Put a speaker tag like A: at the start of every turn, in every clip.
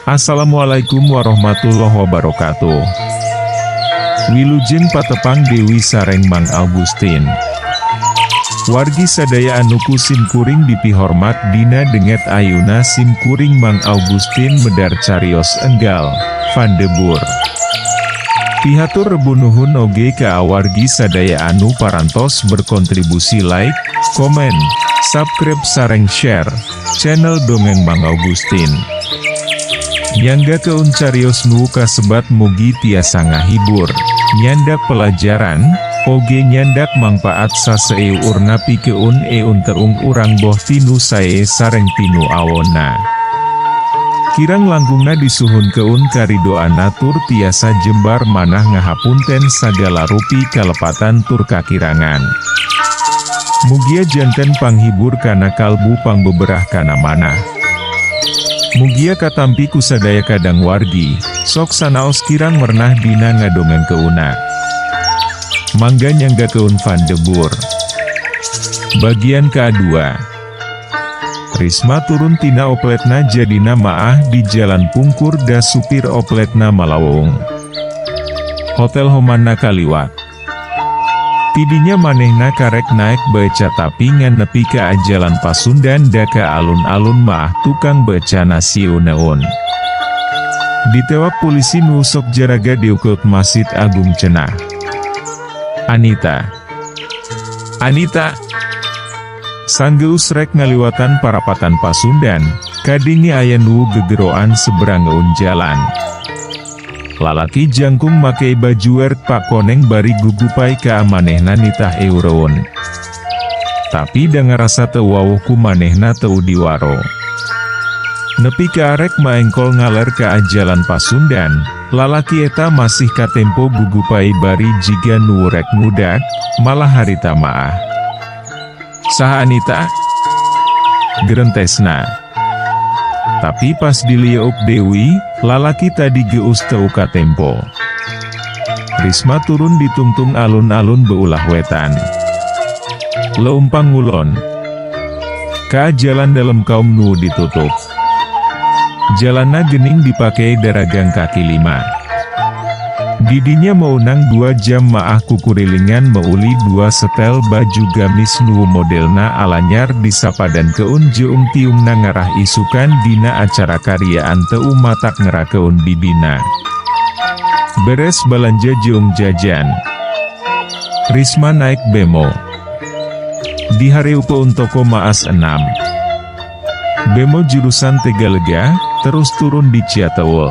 A: Assalamualaikum warahmatullahi wabarakatuh. Wilujeng patepang Dewi sareng Mang Augustin. Wargi sadaya anu ku simkuring dipihormat dina denget ayuna simkuring Mang Augustin medar carios enggal, Vandebur. Pihatur rebu nuhun oge ka awargi sadaya anu parantos berkontribusi like, komen, subscribe sareng share, channel Dongeng Mang Augustin. Nyanggakeun carios nu kasebat mugi tiasa ngahibur, nyandak pelajaran, oge nyandak mangpaat saseueurna pikeun eun teung urang boh tinu sae sareng tinu awonna. Kirang langkungna disuhunkeun karidoan tur tiasa jembar manah ngahapunten sagala rupi kalepatan tur kakirangan. Mugia janten panghibur kana kalbu pangbeberah kana manah. Mugia katampi ku sadaya kadang wargi, sok sanaos kirang mernah dina ngadongengkeunna. Mangga nyanggakeun Vandebur. Bagian kedua. Risma turun tina opletna jadina maah di jalan pungkur da supir opletna malawung. Hotel Homanna kaliwat. Tidinya manehna karek naek beca tapi ngan nepi ka jalan Pasundan daka alun-alun maah tukang beca nasiuneun. Ditewak polisi nu sok jaraga diukut Masjid Agung cenah. Anita. Anita. Sanggeus rek ngaliwatan parapatan Pasundan, kadenge aya nu gegeroan seberangeun jalan. Lalaki jangkung make baju werk Pak Koneng bari gugupai ka manehna nitah eureun. Tapi da ngarasa teu wawuh ku manehna teu diwaro. Nepi ka arek maengkol ngaler ka jalan Pasundan, lalaki eta masih katempo gugupai bari jiga nu rek ngudak, malah harita maah. Saha Anita? Gerentesna. Tapi pas dilieuk Dewi, lalaki tadi geus teu katempo. Risma turun ditungtung alun-alun beulah wetan. Leumpang ngulon. Ka jalan dalam kaum nu ditutup. Jalanna gening dipakai daragang kaki lima. Didinya meunang 2 jam maah kukurilingan meuli 2 setel baju gamis nu modelna alanyar disapadan keun jeung tiungna ngarah isukan dina acara karyaan teu matak ngerakeun bibina. Beres balanja jeung jajan. Risma naik bemo. Dihareupeun toko maas 6. Bemo jurusan Tegalega, terus turun di Ciateul.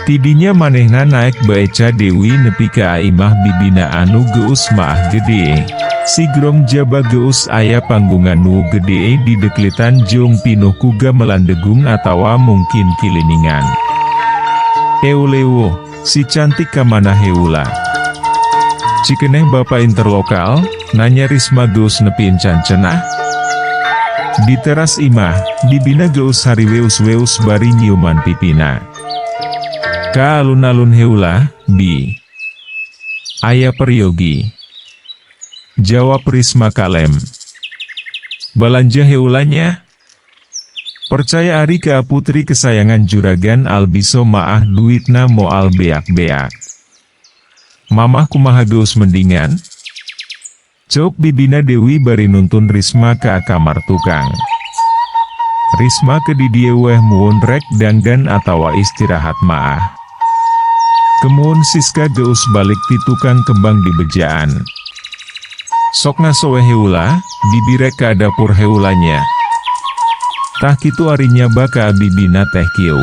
A: Tidinya manehna naek beca Dewi nepi ka imah bibina anu geus maah gede. Sigrong jaba geus aya panggungan nu gede di deklitan jeung pinuh ku gamelan degung atawa mungkin kiliningan. Euleuh, si cantik kamana heula? Cikeneh Bapak Interlokal, nanya Risma geus nepi encan cenah. Di teras imah, bibina geus hariweus-weus bari nyiuman pipina. Ka alun-alun heula, Bi. Aya peryogi. Jawab Risma kalem. Balanja heula nya? Percaya ari ka putri kesayangan juragan Albiso maah duitna moal beak-beak. Mamah kumaha, geus mendingan? Ceuk bibina Dewi bari nuntun Risma ke kamar tukang. Risma ke di dieu weh muun rek dangdan atawa istirahat maah. Kemuun Siska geus balik ti tukang kembang di bejaan. Sok ngaso we heula, bibi rek ka dapur heula nya. Tah kitu ari nyaba ka bibina teh kieu.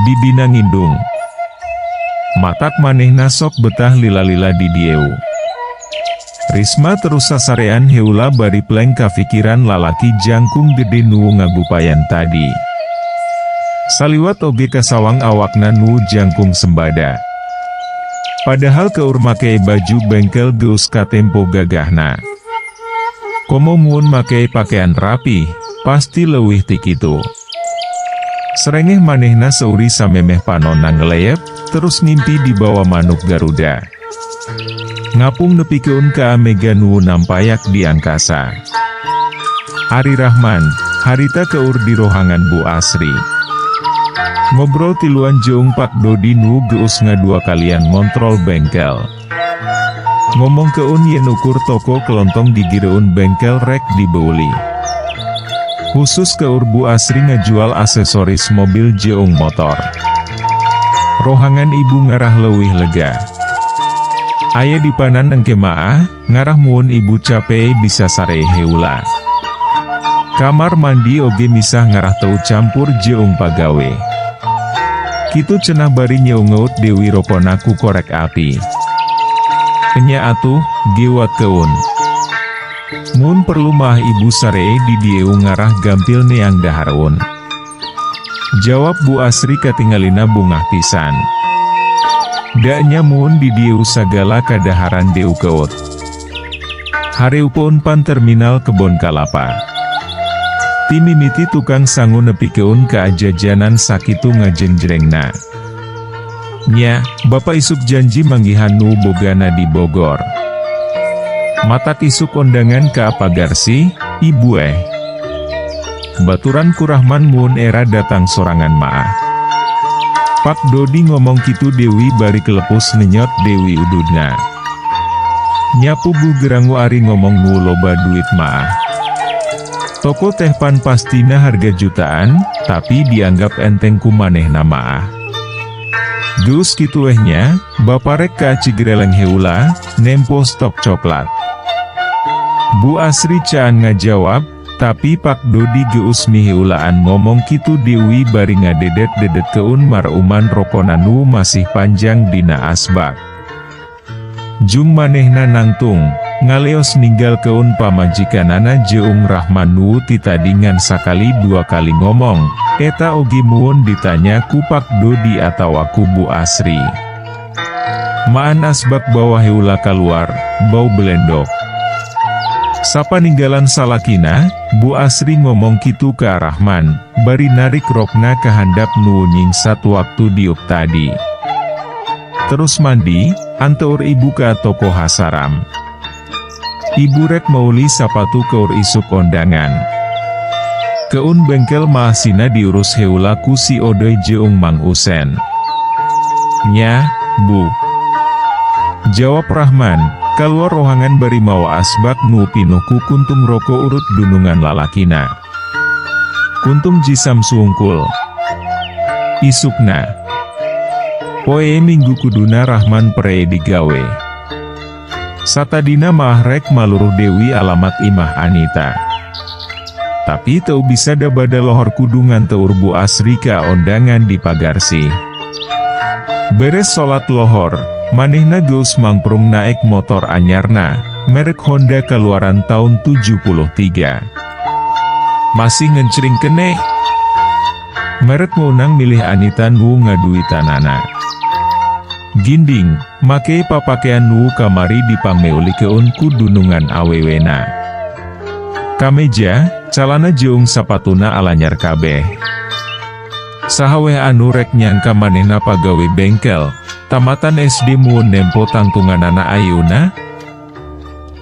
A: Bibina ngindung. Matak manehna sok betah lila-lila di dieu. Risma terus sasarean heula bari pleng kafikiran lalaki jangkung gede nu ngagupayan tadi. Saliwat oge kasawang awakna nu jangkung sembada. Padahal keur make baju bengkel geus katempo gagahna. Komo mun make pakaian rapi, pasti leuwih ti kitu. Serengeh manehna seuri samemeh panonna ngeleyep, terus ngimpi dibawa manuk Garuda. Ngapung nepikeun ka Mega nu nampayak di angkasa. Ari Rahman, harita keur di rohangan Bu Asri. Ngobrol tiluan jeung Pak Dodi nu geus ngadua kalian ngontrol bengkel. Ngomongkeun yen ukur toko kelontong gigireun bengkel rek dibeuli. Khusus keur Bu Asri ngajual aksesoris mobil jeung motor. Rohangan ibu ngarah leuwih lega. Aya dipanan engke maah, ngarah muun ibu cape bisa sare heula. Kamar mandi oge misah ngarah teu campur jeung pagawe. Kitu cenah bari nyeungeut Dewi rokona ku korek api. Enya atuh, gewatkeun. Mun perlu mah ibu sare di dieu ngarah gampil neang dahareun. Jawab Bu Asri katingalina bungah pisan. Daknya mun di dieu sagala kadaharan deukeut. Hareupeun pan terminal Kebon Kalapa. Ti mimiti tukang sangu nepikeun ka jajanan sakitu ngajengjrengna. Nya, Bapak isuk janji manggihan nu bogana di Bogor. Matak isuk kondangan ka Pagarsih, ibu eh. Baturan ku Rahman mun era datang sorangan maah. Pak Dodi ngomong kitu Dewi bari kelepus nenyot Dewi ududna. Nya puguh gerangu ari ngomong nu loba duit maah. Toko teh pan pastina harga jutaan, tapi dianggap enteng ku manehna maah. Geus kitu weh nya, Bapak rek ka Cigereleng heula, nempo stok coklat. Bu Asri can ngajawab, tapi Pak Dodi geus miheulaan ngomong kitu Dewi bari ngadedet-dedetkeun maruman rokona nu masih panjang dina asbak. Jung manehna nangtung, ngaleos ninggalkeun pamajikanana jeung Rahman nu ti tadi ngan sakali dua kali ngomong, eta oge muun ditanya ku Pak Dodi atawa ku Bu Asri. Maan asbak bawa heula kaluar, bau belendok. Sapaninggalan salakina, Bu Asri ngomong kitu ka Rahman, bari narik rokna ka handap nu nyingsat waktu diuk tadi. Terus mandi, anteur ibu ka toko Hasaram. Ibu rek mauli sapatu keur isuk kondangan. Keun bengkel mah sina diurus heula ku si Odoi jeung Mang Usen. Nya, Bu. Jawab Rahman, kaluar rohangan bari mawa asbak nu pinuh ku kuntung roko urut dunungan lalakina. Kuntung Ji Samsu wungkul. Isukna. Poe Minggu kuduna Rahman pere digawe. Satadina mah rek maluruh Dewi alamat imah Anita. Tapi teu bisa da bada lohor kudu nganteur Bu Asri ka ondangan di Pagarsih. Beres salat lohor, manehna geus mangprung naek motor anyarna, merek Honda kaluaran taun 73. Masih ngencring keneh. Merek meunang milih Anita nu ngaduitanana. Ginding, make papakean nu kamari dipangmeulikeun ku dunungan awewena. Kameja, calana jeung sapatuna alanyar kabeh. Saha weh anu rek nyangka manehna pagawe bengkel, tamatan SD muun nempo tangtunganana ayeuna?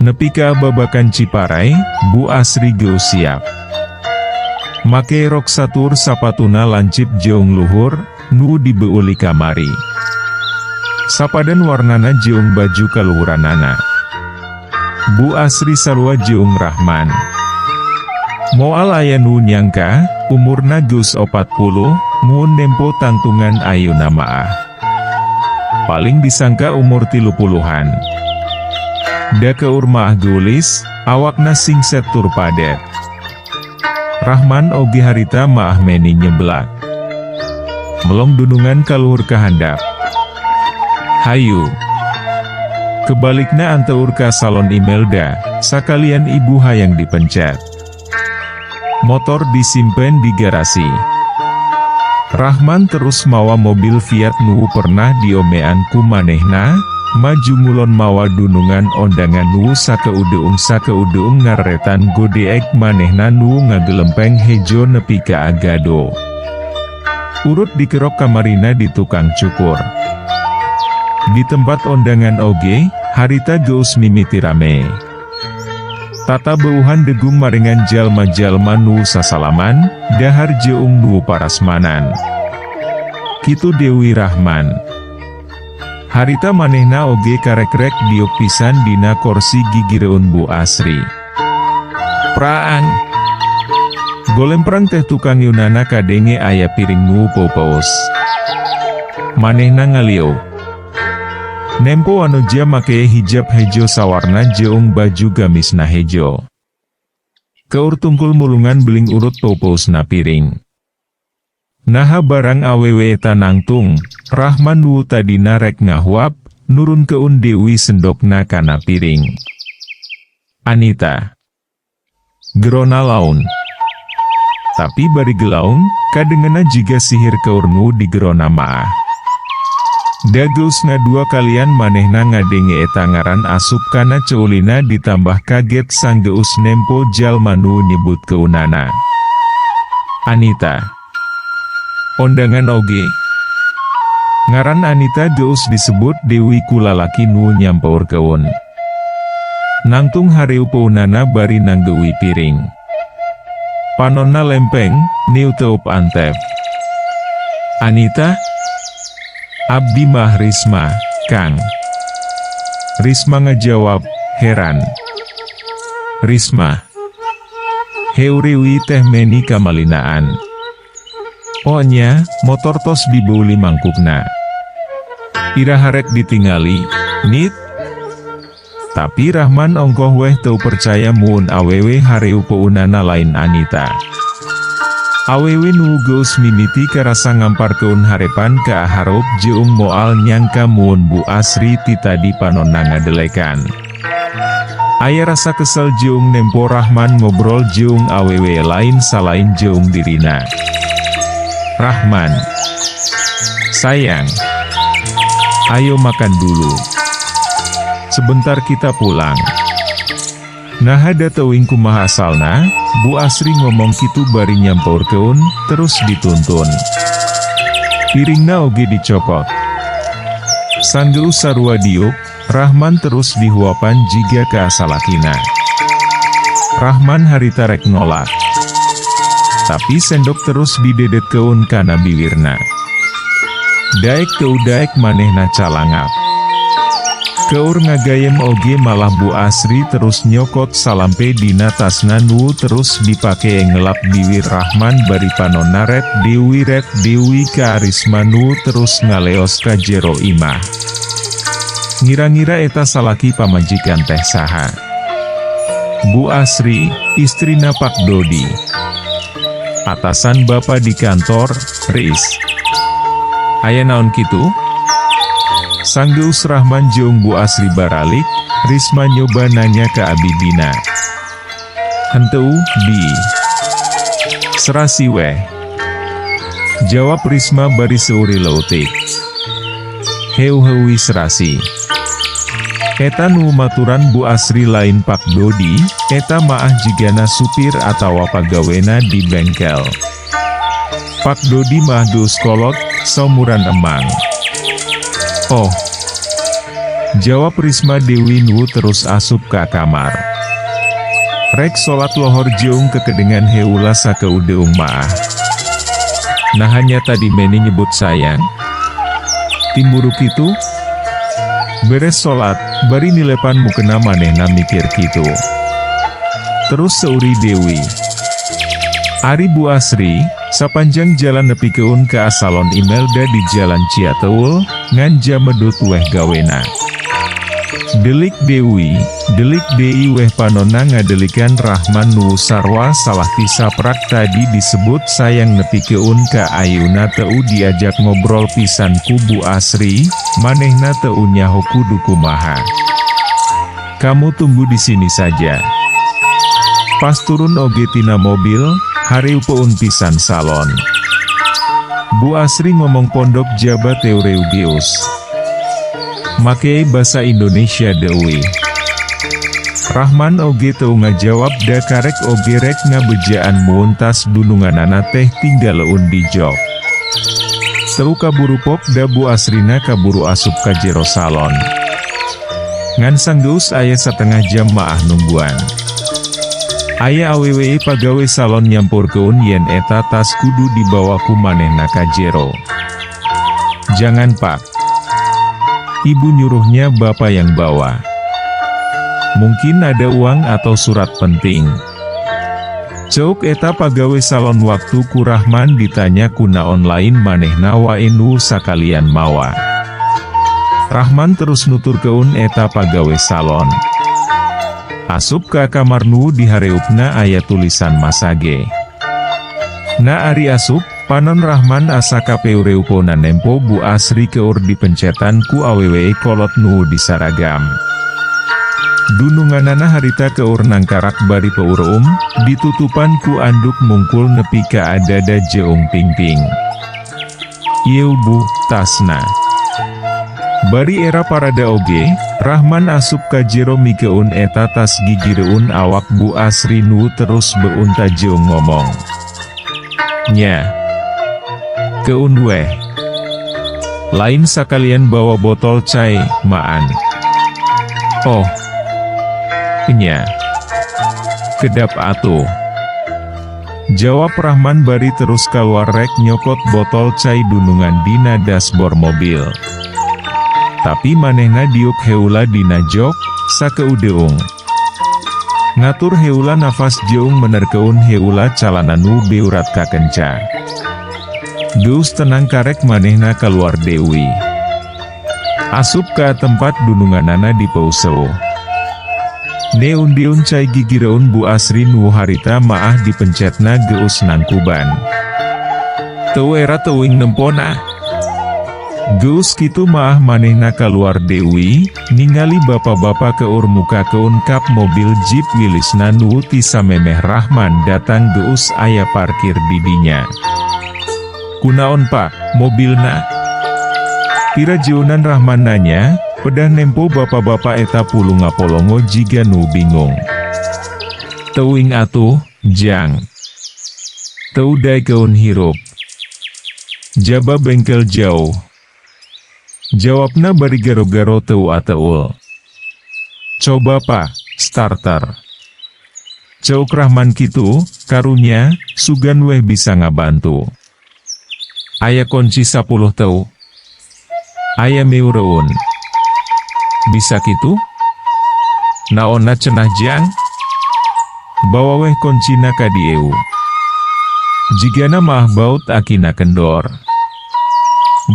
A: Nepi ka Babakan Ciparay, Bu Asri geus siap. Make rok satur, sapatuna lancip jeung luhur, nu dibeuli kamari. Sapadan warnana jeung baju kaluhuranana. Bu Asri sarua jeung Rahman. Moal aya nu nyangka, umurna geus 40, mun nempo tangtungan ayeuna maah. Paling disangka umur 30-an. Da keur maah geulis, awakna singset tur padet. Rahman oge harita maah meni nyeblak. Melong dunungan kaluhur ka handap. Hayu. Kebalikna anteur ka salon Imelda, sakalian ibu hayang dipencet. Motor disimpen di garasi. Rahman terus mawa mobil Fiat nu pernah diomean ku manehna, maju ngulon mawa dunungan ondangan nu sakeudeung sakeudeung ngareretan godeek manehna nu ngagelempeng hejo nepi ka agado. Urut dikerok kamarina di tukang cukur. Di tempat ondangan oge, harita geus mimiti rame. Tata beuhan degung marengan jalma-jalma nu sasalaman, dahar jeung nu parasmanan. Kitu Dewi Rahman. Harita manehna oge karek-rek diuk pisan dina korsi gigireun Bu Asri. Praang. Golemprang teh tukang yunana kadenge aya piring nu popaus. Manehna ngaliuk. Nempo wanoja make hijab hejo sawarna jeung baju gamisna hejo. Keur tungkul mulungan beling urut popausna piring. Naha barang awewe eta nangtung? Rahman nu tadina rek ngahuap, nurunkeun Dewi sendokna kana piring. Anita. Gerona laun. Tapi bari gelaung, kadengena jiga sihir keur nu digerona maah. Da geus ngadua kalian manehna ngadenge eta ngaran asup kana ceulina, ditambah kaget sanggeus nempo jalma nu nyebutkeunana. Anita. Ondangan oge. Ngaran Anita geus disebut Dewi ku lalaki nu nyampeurkeun. Nangtung hareu peunana bari nanggeui piring. Panonna lempeng, niu teup antep. Anita? Abdi mah Risma, Kang. Risma ngajawab, heran. Risma. Heuriwi teh meni kamalinaan. Oh nya, motor tos dibeuli mangkukna. Iraha rek ditingali, Nit? Tapi Rahman ongkoh weh teu percaya muun awewe hareu peunana lain Anita. Awewe nu geus mimiti karasa ngamparkeun harepan ka hareup jeung moal nyangka muun Bu Asri ti tadi panonna ngadelekan. Aya rasa kesel jeung nempo Rahman ngobrol jeung awewe lain salain jeung dirina. Rahman. Sayang. Ayo makan dulu. Sebentar kita pulang. Naha da teuing kumaha asalna, Bu Asri ngomong kitu bari nyampeurkeun, terus dituntun. Piringna oge dicokot. Sanggeus sarua diuk, Rahman terus dihuapan jiga ka salakina. Rahman harita rek nolak. Tapi sendok terus didedetkeun kana biwirna. Daek teu daek manehna calangap. Keur ngagayem oge malah Bu Asri terus nyokot salampe dina tasna nu terus dipake ngelap biwir Rahman bari panonna ret Dewi ret Dewi ka Risma nu terus ngaleos ka jero imah. Ngira-ngira eta salaki pamajikan teh saha? Bu Asri, istrina Pak Dodi. Atasan Bapak di kantor, Riz. Aya naon kitu? Sanggeus Rahman jeung Bu Asri baralik, Risma nyoba nanya ke abidina. Henteu, Bi. Serasi weh. Jawab Risma bari seuri leutik. Heu-heui serasi. Eta nu maturan Bu Asri lain Pak Dodi, eta maah jigana supir atawa pagawena di bengkel. Pak Dodi mah geus kolot, saumuran emang. Oh. Jawab Risma Dewi nu terus asup ka kamar. Rek salat lohor jeung kekedengan heula sakeudeung maah. Naha nya tadi meni nyebut sayang. Timburu kitu? Beres salat, bari nilepan mukena manehna mikir kitu. Terus seuri Dewi. Ari Bu Asri, sapanjang jalan nepikeun ka salon Imelda di Jalan Ciateul, ngan jamedut weh gawena. Delik Dewi, delik deui weh panonna ngadelikan Rahman nu sarwa salah ti saprak tadi disebut sayang nepikeun ka ayeuna teu diajak ngobrol pisan ku Bu Asri, manehna teu nyaho kudu kumaha. Kamu tunggu di sini saja. Pas turun oge tina mobil, hareupeun pisan salon. Bu Asri ngomong pondok jaba teu reugeus. Make basa Indonesia deui. Rahman oge teu ngajawab da karek oge rek ngabejaan mun tas dununganana teh tinggaleun di jok. Teu kaburu pok da Bu Asrina kaburu asup ka jero salon. Ngan sanggeus aya satengah jam maah nungguan. Aya awewe pagawe salon nyampurkeun yen eta tas kudu dibawa ku manehna ka jero. Jangan, Pak. Ibu nyuruhnya Bapak yang bawa. Mungkin ada uang atau surat penting. Ceuk eta pagawe salon waktu ku Rahman ditanya kunaon lain manehna wae nu sakalian mawa. Rahman terus nuturkeun eta pagawe salon. Asup ka kamar nu dihareupna aya tulisan massage. Na ari asup, panon Rahman asa kapeureupeunna nempo Bu Asri keur dipencetan ku awewe kolot nu disaragam. Dununganana harita keur nangkarak bari peureum, ditutupan ku anduk mungkul nepi ka dada jeung pingping. Ieu Bu, tasna. Bari era parada oge, Rahman asup ka jero mikeun eta tas gigireun awak Bu Asri nu terus beunta jeung ngomong. Nya. Keun weh. Lain sakalian bawa botol cai, maan. Oh. Nya. Kedap atuh. Jawab Rahman bari terus keluar rek nyokot botol cai dunungan dina dasbor mobil. Tapi manehna diuk heula dina jok, sakeudeung. Ngatur heula nafas jeung menerkeun heula calana nu beurat kakenca. Geus tenang karek manehna keluar deui. Asup ka tempat dununganana dipeuseuh. Neundeun cai gigireun Bu Asri nu harita maah dipencetna geus nangkuban. Teu era teuing nempona. Geus kitu maah manehna kaluar deui, ningali bapak-bapak keur mukakeun kap mobil Jeep Willysna nu ti samemeh Rahman datang geus aya parkir di dinya. Kunaon, Pak, mobilna? Pirajeunan Rahman nanya, pedah nempo bapak-bapak eta pulunga-polongo jiga nu bingung. Teuing atuh, Jang. Teu daekeun hirup. Jaba bengkel jauh. Jawabna bari garo-garo teu ateul. Coba, Pak, starter. Ceuk Rahman kitu, karunya, sugan weh bisa ngabantu. Aya kunci 10 teu. Aya meureun. Bisa kitu? Naonna cenah, Jang? Bawa weh kuncina ka dieu. Jigana mah baut akina kendor.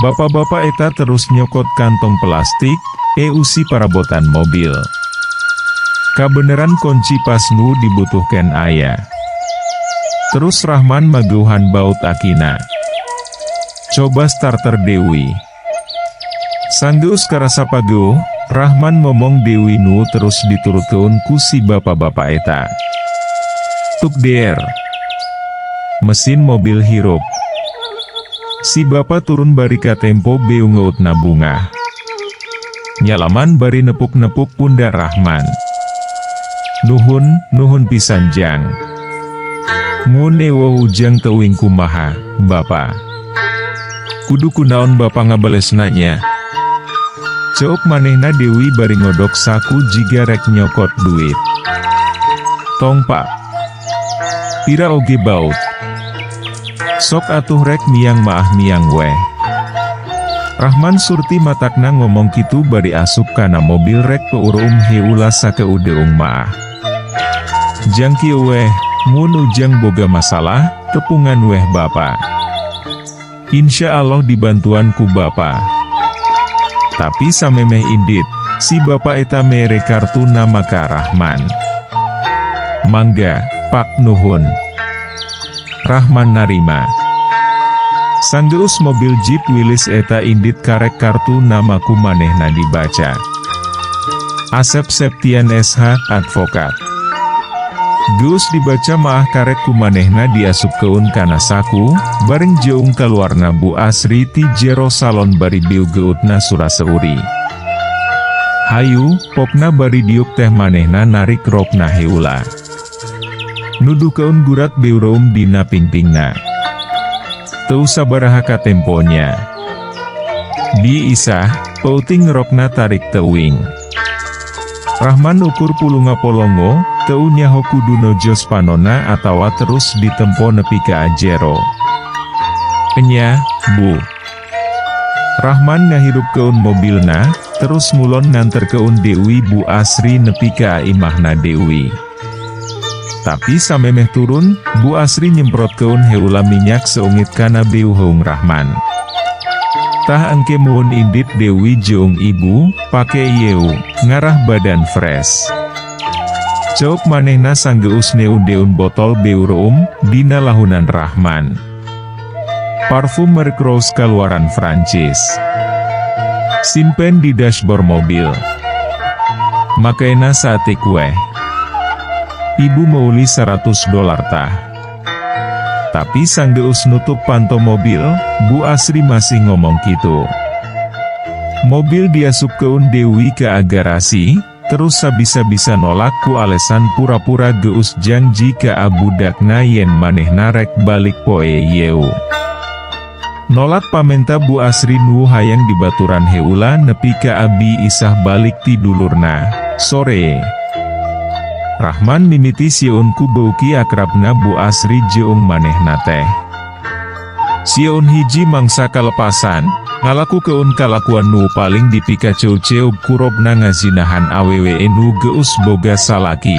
A: Bapak-bapak eta terus nyokot kantong plastik, eusi parabotan mobil. Kabeneran kunci pas nu dibutuhkan aya. Terus Rahman mageuhan baut akina. Coba starter Dewi. Sanggeus karasa pageuh, Rahman ngomong Dewi nu terus diturutkeun ku si bapak-bapak eta. Tuk der. Mesin mobil hirup. Si bapak turun bari katempo beungeutna bungah. Nyalaman bari nepuk-nepuk pundak Rahman. Nuhun, nuhun pisan, Jang. Mun euweuh ujang teuing kumaha, Bapak. Kudu kunaon Bapak ngabalesna nya? Ceuk manehna Dewi bari ngodok saku jiga rek nyokot duit. Tong, Pak. Pira oge baut. Sok atuh rek miang maah miang weh. Rahman surti matakna ngomong kitu bari asup kana mobil rek peureum heula sakeudeung maah. Jang kieu weh, mun ujang boga masalah, tepungan weh Bapak. Insya Allah dibantuan ku Bapak. Tapi samemeh indit, si bapak eta mere kartu nama ka Rahman. Mangga, Pak, nuhun. Rahman narima. Sanggeus mobil Jeep Willys eta indit karek kartu nama ku manehna dibaca. Asep Septian SH, advokat. Geus dibaca maah karek ku manehna diasupkeun kana saku, bareng jeung kaluarna Bu Asri ti jero salon bari beungeutna sura-seuri. Hayu, pokna bari diuk teh manehna narik rokna heula. Nuduhkeun gurat beureum dina pingpingna. Teu sabaraha katempo nya. Bi Isah, peuting rokna tarik teuing. Rahman ukur pulunga-polongo, teu nyaho kudu nojos panona atawa terus ditempo nepi ka jero. Enya, Bu. Rahman ngahirupkeun mobilna, terus ngulon nganterkeun Dewi Bu Asri nepi ka imahna Dewi. Tapi samemeh turun, Bu Asri nyemprotkeun heula minyak seungit kana beuheung Rahman. Tah, engke mun indit Dewi jeung ibu, pake ieu, ngarah badan fresh. Ceuk manehna sanggeus neun-deun botol beureum dina lahunan Rahman. Parfum merek Rose kaluaran Prancis. Simpen di dashboard mobil. Makena saeutik weh. Ibu meuli 100 dolar tah. Tapi sanggeus nutup panto mobil, Bu Asri masih ngomong gitu. Mobil diasupkeun Dewi ke garasi, terus sabisa-bisa nolak ku alesan pura-pura geus janji ka budakna yen manehna rek balik poe ieu. Nolak pamenta Bu Asri nu hayang dibaturan heula nepi ka Abi Isah balik ti dulurna, sore. Rahman mimiti sieun ku beuki akrabna Bu Asri jeung manehna teh. Sieun hiji mangsa kalepasan, ngalakukeun kalakuan nu paling dipikaceu-ceub ku robna, ngazinahan awewe nu geus boga salaki.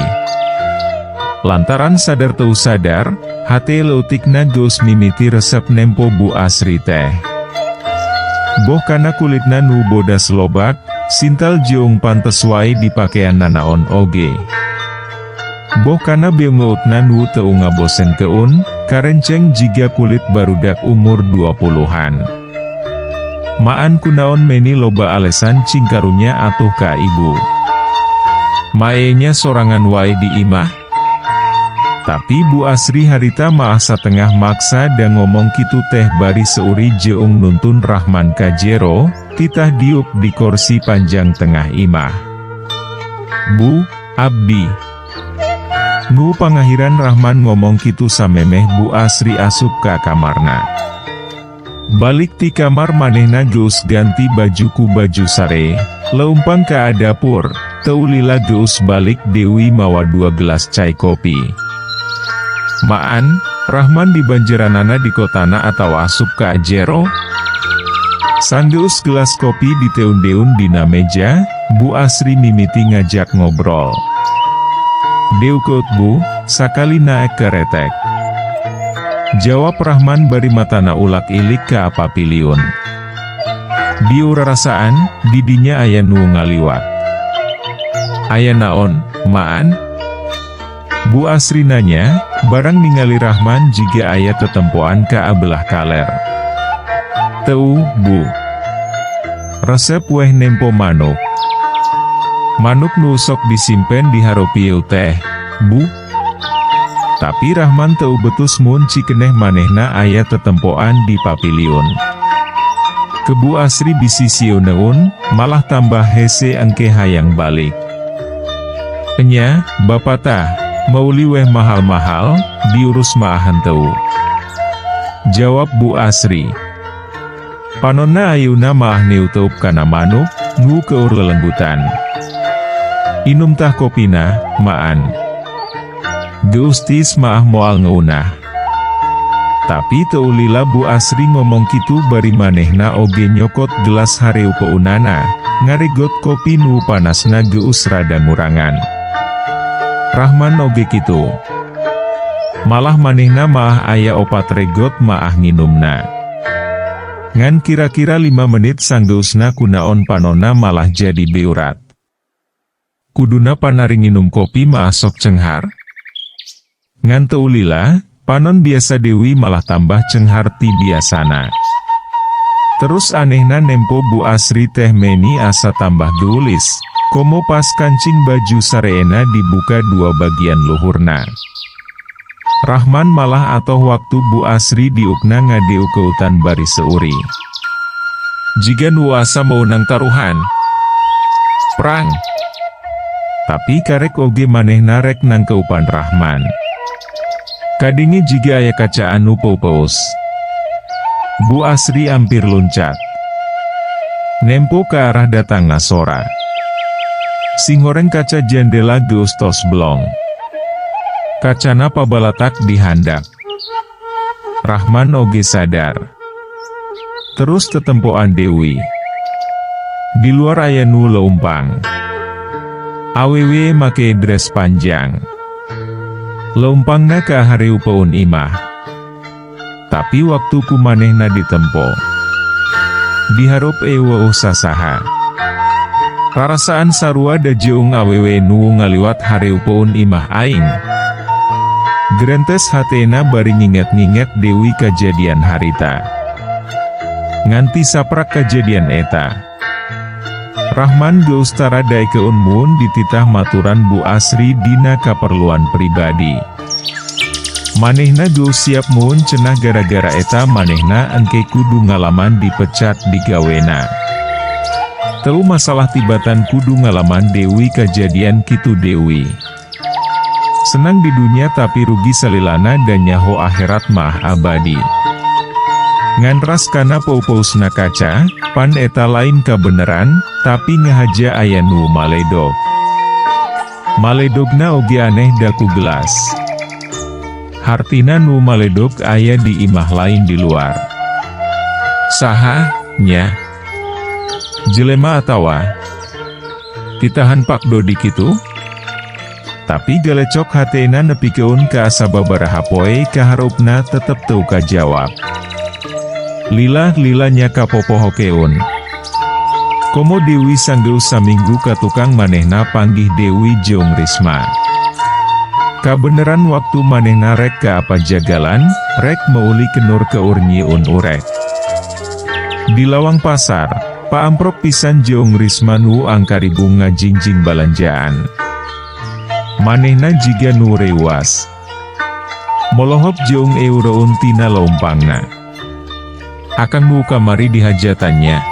A: Lantaran sadar teu sadar, hate leutikna geus mimiti resep nempo Bu Asri teh. Boh kana kulitna nu bodas lobak, sintal jeung pantes wae dipakean nanaon oge. Boh kana beungeutna nu teu ngabosenkeun, karenceng jiga kulit barudak umur 20-an. Maan, kunaon meni loba alesan, cing karunya atuh ka ibu. Maenya sorangan wae di imah. Tapi Bu Asri harita maah satengah maksa dan ngomong kitu teh bari seuri jeung nuntun Rahman ka jero, titah diuk di kursi panjang tengah imah. Bu, abdi. Nu pangahiran Rahman ngomong kitu samemeh Bu Asri asup ka kamarna. Balik ti kamar manehna geus ganti baju ku baju sare, leumpang ka dapur, teu lila geus balik Dewi mawa dua gelas cai kopi. Maan, Rahman di banjeranana di kotana atau asup ka jero? Sanggeus gelas kopi diteun-deun dina meja, Bu Asri mimiti ngajak ngobrol. Deukeut, Bu, sakali naek keretek. Jawab Rahman bari matana ulak ilik ka piliun. Bieu rarasaan, didinya aya nu ngaliwat. Aya naon? Maan? Bu Asri nanya, barang ningali Rahman jiga aya tetempoan ka abelah kaler. Teu, Bu. Resep weh nempo manuk. Manuk nu sok disimpen di hareupeun teh, Bu. Tapi Rahman teu betus mun cikeneh manehna aya tetempoan di papiliun. Ke Bu Asri bisi sieuneun, malah tambah hese engke hayang balik. Enya, bapak tah, meuli weh mahal-mahal, diurus maah henteu. Jawab Bu Asri. Panonna ayeuna maah neuteup kana manuk, nu keur lelenggutan. Inum tah kopina, Maan. Geus tiis maah moal ngeunah. Tapi teu lila Bu Asri ngomong kitu bari manehna oge nyokot gelas hareupeunana, ngaregot kopi nu panasna geus rada ngurangan. Rahman oge kitu. Malah manehna maah aya opat regot maah nginumna. Ngan kira-kira 5 menit sanggeusna kunaon panonna malah jadi beurat. Kuduna pan ari nginum kopi maah sok cenghar. Ngan teu lila, panon biasa Dewi malah tambah cenghar ti biasana. Terus anehna nempo Bu Asri teh meni asa tambah geulis, komo pas kancing baju sareena dibuka dua bagian luhurna. Rahman malah atoh waktu Bu Asri diukna ngadeukeutan bari seuri. Jiga nu asa meunang taruhan. Perang. Tapi karek oge manehna rek nangkeupan Rahman. Kadenge jiga aya kaca anu peupeus. Bu Asri ampir luncat. Nempo ke arah datangna sora. Singhoreng kaca jendela geus tos blong. Kacana pabalatak di handap. Rahman oge sadar. Terus tetempoan Dewi. Di luar aya nu leumpang. Awewe make dress panjang. Leumpangna ka hareupeun imah. Tapi waktu ku manehna ditempo. Dihareup euweuh sasaha. Rarasaan sarua da jeung awewe nu ngaliwat hareupeun imah aing. Gerentes hatena bari nginget-nginget Dewi kejadian harita. Nganti saprak kejadian eta. Rahman geus tara daekeun mun dititah maturan Bu Asri dina kaperluan pribadi. Manehna geus siap mun cenah gara-gara eta manehna engke kudu ngalaman dipecat digawena. Teu masalah tibatan kudu ngalaman Dewi kejadian kitu Dewi. Senang di dunia tapi rugi salilana dan nyaho akhirat mah abadi. Ngan ras kana peupeusna kaca, pan eta lain kabeneran, tapi ngahaja aya nu maledog. Maledogna oge aneh da ku gelas. Hartina nu maledog aya di imah lain di luar. Saha, nya? Jelema atawa? Titahan Pak Dodi kitu? Tapi galecok hatena nepikeun ka sababaraha poe kahareupna tetep teu kajawab. Lila-lila nya kapopohokeun. Komo Dewi sanggeus saminggu ka tukang manehna panggih Dewi jeung Risma. Kabeneran waktu manehna rek ka apa jagalan, rek meuli kenur keur nyieun urek. Di lawang pasar, paamprok pisan jeung Risma nu angkaribung ngajingjing balanjaan. Manehna jiga nu reuwas. Molohop jeung eureun tina leumpangna. Akang nu kamari dihajatan nya.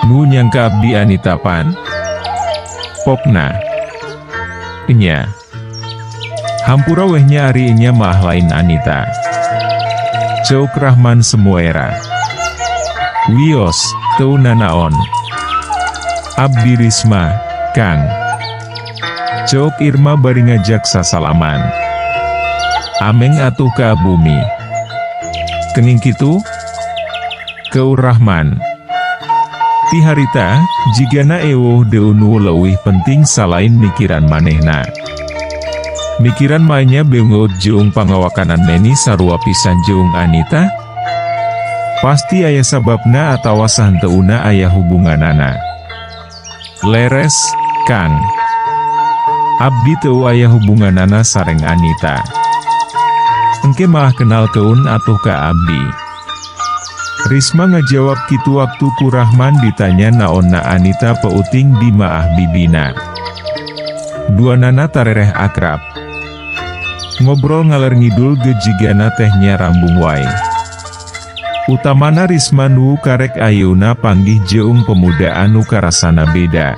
A: Nu nyangka abdi Anita pan? Pokna. Enya. Hampura weh nya ari enya mah lain Anita. Ceuk Rahman semuera. Wios, teu nanaon. Abdi Risma, Kang. Ceuk Irma bari ngajak sasalaman. Ameng atuh ka bumi. Kenging kitu? Keur Rahman. Ti harita, jigana euweuh deui nu leuwih penting salain mikiran manehna. Mikiran mainya beungeut jeung pangawakanan meni sarua pisan jeung Anita? Pasti aya sababna atawa sahenteuna aya hubunganana. Leres, Kang. Abdi teu aya hubunganana sareng Anita. Engke maah kenalkeun atuh ka abdi. Risma ngajawab kitu waktu ku Rahman ditanya naonna Anita peuting di maah bibina. Duanana tarereh akrab. Ngobrol ngaler ngidul ge jigana teh nyarambung wae. Utamana Risma nu karek ayeuna panggih jeung pemuda anu karasana beda.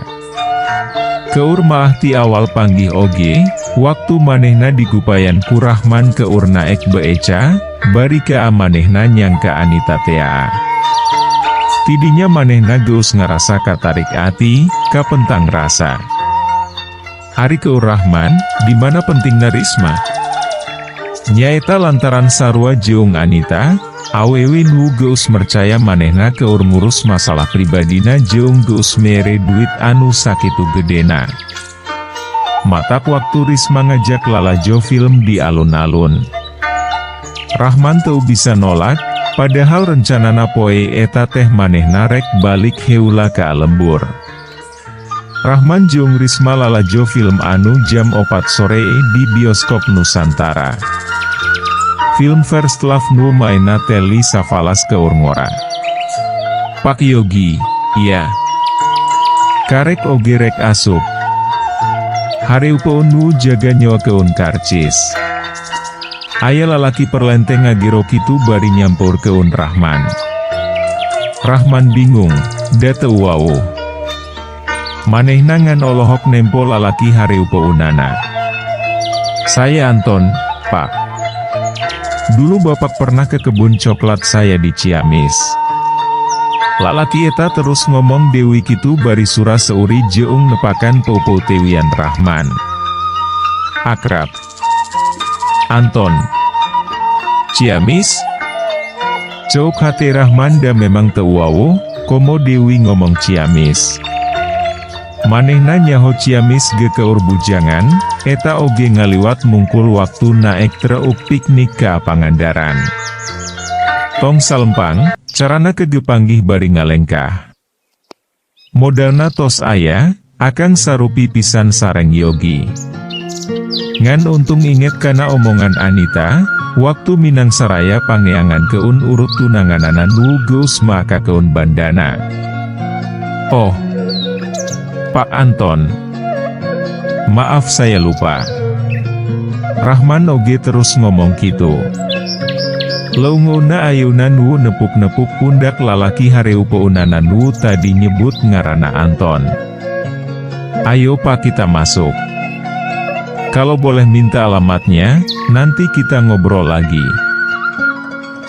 A: Keur maah ti awal panggih oge, waktu manehna digupayan ku Rahman keur naek beca, bari ka manehna nyangka Anita tea. Tidinya manehna geus ngarasa katarik ati, kapentang rasa. Ari keur Rahman, di mana pentingna Risma? Nyaeta lantaran sarua jeung Anita, awewe nu geus mercaya manehna keur ngurus masalah pribadina jeung geus mere duit anu sakitu gedena. Matak waktu Risma ngajak lalajo film di alun-alun, Rahman teu bisa nolak, padahal rencanana poe eta teh manehna rek balik heula ka lembur. Rahman jeung Risma lalajo film anu jam 4 sore di bioskop Nusantara. Film First Love nu maenna Telly Savalas keur ngora. Pak Yogi, iya. Karek oge rek asup. Hareupeun nu jaga nyoakeun karcis. Aya lalaki perlenteng ngagero kitu bari nyampeurkeun Rahman. Rahman bingung, da teu wawuh. Manehna ngan olohok nempo lalaki hareupeunana. Saya Anton, Pak. Dulu Bapak pernah ke kebun coklat saya di Ciamis. Lalaki eta terus ngomong deui kitu bari sura seuri jeung nepakan peupeutewian Rahman. Akrab. Anton. Ciamis? Ceuk hate Rahman da memang teu wawuh, komo Dewi ngomong Ciamis. Manehna nyaho Ciamis ge keur bujangan, eta oge ngaliwat mungkul waktu naek truk piknik ka Pangandaran. Tong salempang, carana kegepanggih bari ngalengkah. Modalna tos aya, akang sarupi pisan sareng Yogi. Ngan untung inget kana omongan Anita, waktu minang saraya pangneangankeun urut tunanganana nu geus maakakeun bandana. Oh, Pak Anton. Maaf, saya lupa. Rahman oge terus ngomong kitu. Leungeunna ayeuna nu nepuk-nepuk pundak lalaki hareupeunana nu tadi nyebut ngaranna Anton. Ayo, Pak, kita masuk. Kalau boleh minta alamatnya, nanti kita ngobrol lagi.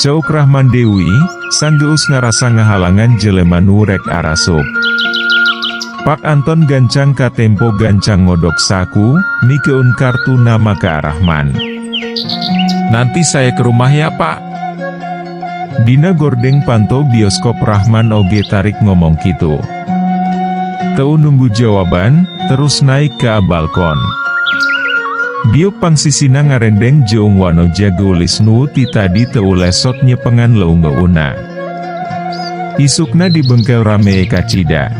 A: Ceuk Rahman Dewi, sanggeus ngarasa ngahalangan jelema nu rek arasup. Pak Anton gancang katempo gancang ngodok saku, mikeun kartu nama ka Rahman. Nanti saya ke rumah ya, Pak. Dina gordeng panto bioskop Rahman oge tarik ngomong kitu. Teu nunggu jawaban, terus naik ke balkon. Diuk pangsisina ngarendeng jeung wanoja geulis nu ti tadi teu lesot nyepengan leungeunna. Isukna di bengkel rame kacida.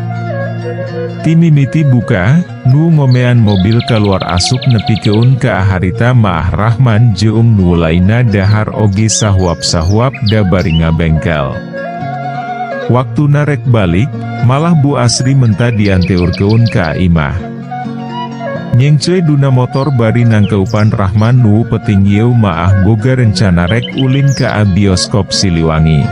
A: Ti mimiti buka, nu ngomean mobil keluar asup nepikeun ka harita maah Rahman jeung nu lainna dahar oge sahuap-sahuap da bari ngabengkel. Waktu narek balik, malah Bu Asri menta dianteurkeun ka imah. Nyengce duna motor bari nangkeupan Rahman nu peting yeu maah boga rencana rek ulin ka bioskop Siliwangi.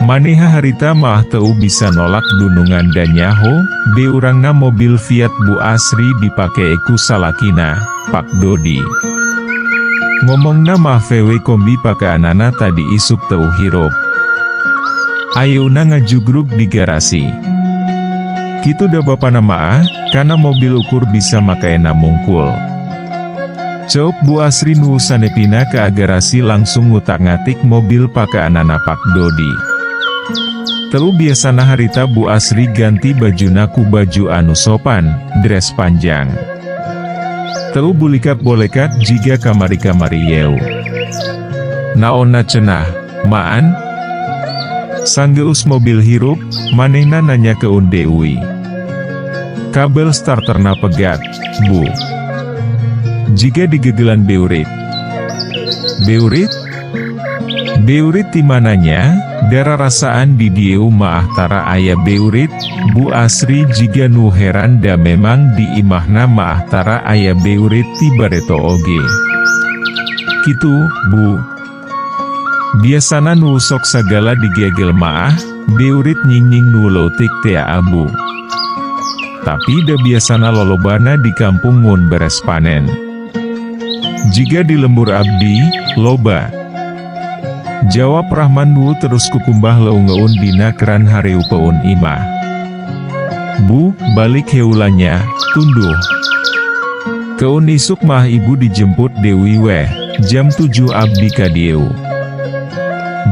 A: Maneha harita maah teu bisa nolak dunungan dan nyaho, be urangna mobil Fiat Bu Asri dipake ku salakina, Pak Dodi. Ngomongna mah VW kombi pakeanana tadi isuk teu hirup. Ayeuna ngajugrug di garasi. Kitu da bapana maah, kana mobil ukur bisa makaena mungkul. Ceuk Bu Asri nu sanepina ke garasi langsung ngutak-ngatik mobil pakeanana Pak Dodi. Teu biasana harita Bu Asri ganti bajuna ku baju anu sopan, dress panjang. Teu bulikat-bolekat jiga kamari-kamari yeu. Naonna cenah, maan? Sanggeus mobil hirup, manehna nanyakeun Dewi. Kabel starterna pegat, Bu. Jiga digegelan beurit. Beurit? Beurit ti mananya, dararasaan di dieu maah tara aya beurit, Bu Asri jiga nu heran da memang di imahna maah tara aya beurit ti bareto oge. Kitu, Bu. Biasana nu sok sagala digegel maah, beurit nyingnying nu leutik tea Bu. Tapi da biasana lolobana di kampung mun beres panen. Jiga di lembur abdi, loba. Jawab Rahman nu terus kukumbah leungeun dina keran hareupeun imah. Bu, balik heula nya, tunduh. Keun isuk mah ibu dijemput Dewi weh, jam 7 abdi ka dieu.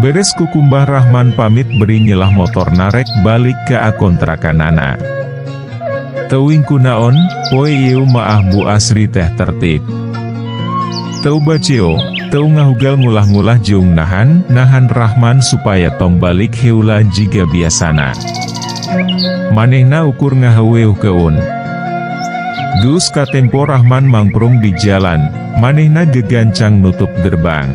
A: Beres kukumbah Rahman pamit beri nyelah motor narek balik ka kontrakanana. Teuing kunaon, poe ieu maah Bu Asri teh tertib. Teu baceo, teu ngahugal ngulah-ngulah jeung nahan, nahan Rahman supaya tong balik heula jiga biasana. Manehna ukur ngaheuweuhkeun. Geus katempo Rahman mangprung di jalan, manehna gegancang nutup gerbang.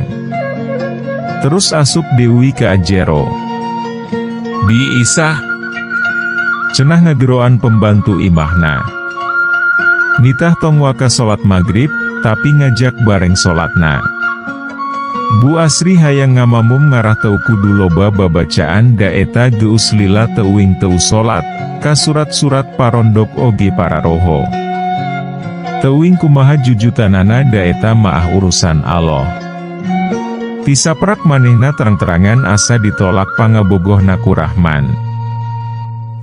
A: Terus asup Dewi ka jero. Bi Isah. Cenah ngageroan pembantu imahna. Nitah tong waka salat maghrib, tapi ngajak bareng salatna. Bu Asri hayang ngamamum ngarah teu kudu loba babacaan da eta geus lila teuing teu salat, kasurat-surat parondok oge pararoho. Teuing kumaha jujutanana da eta maah urusan Allah. Tisaprak manehna terang-terangan asa ditolak pangabogohna ku Rahman.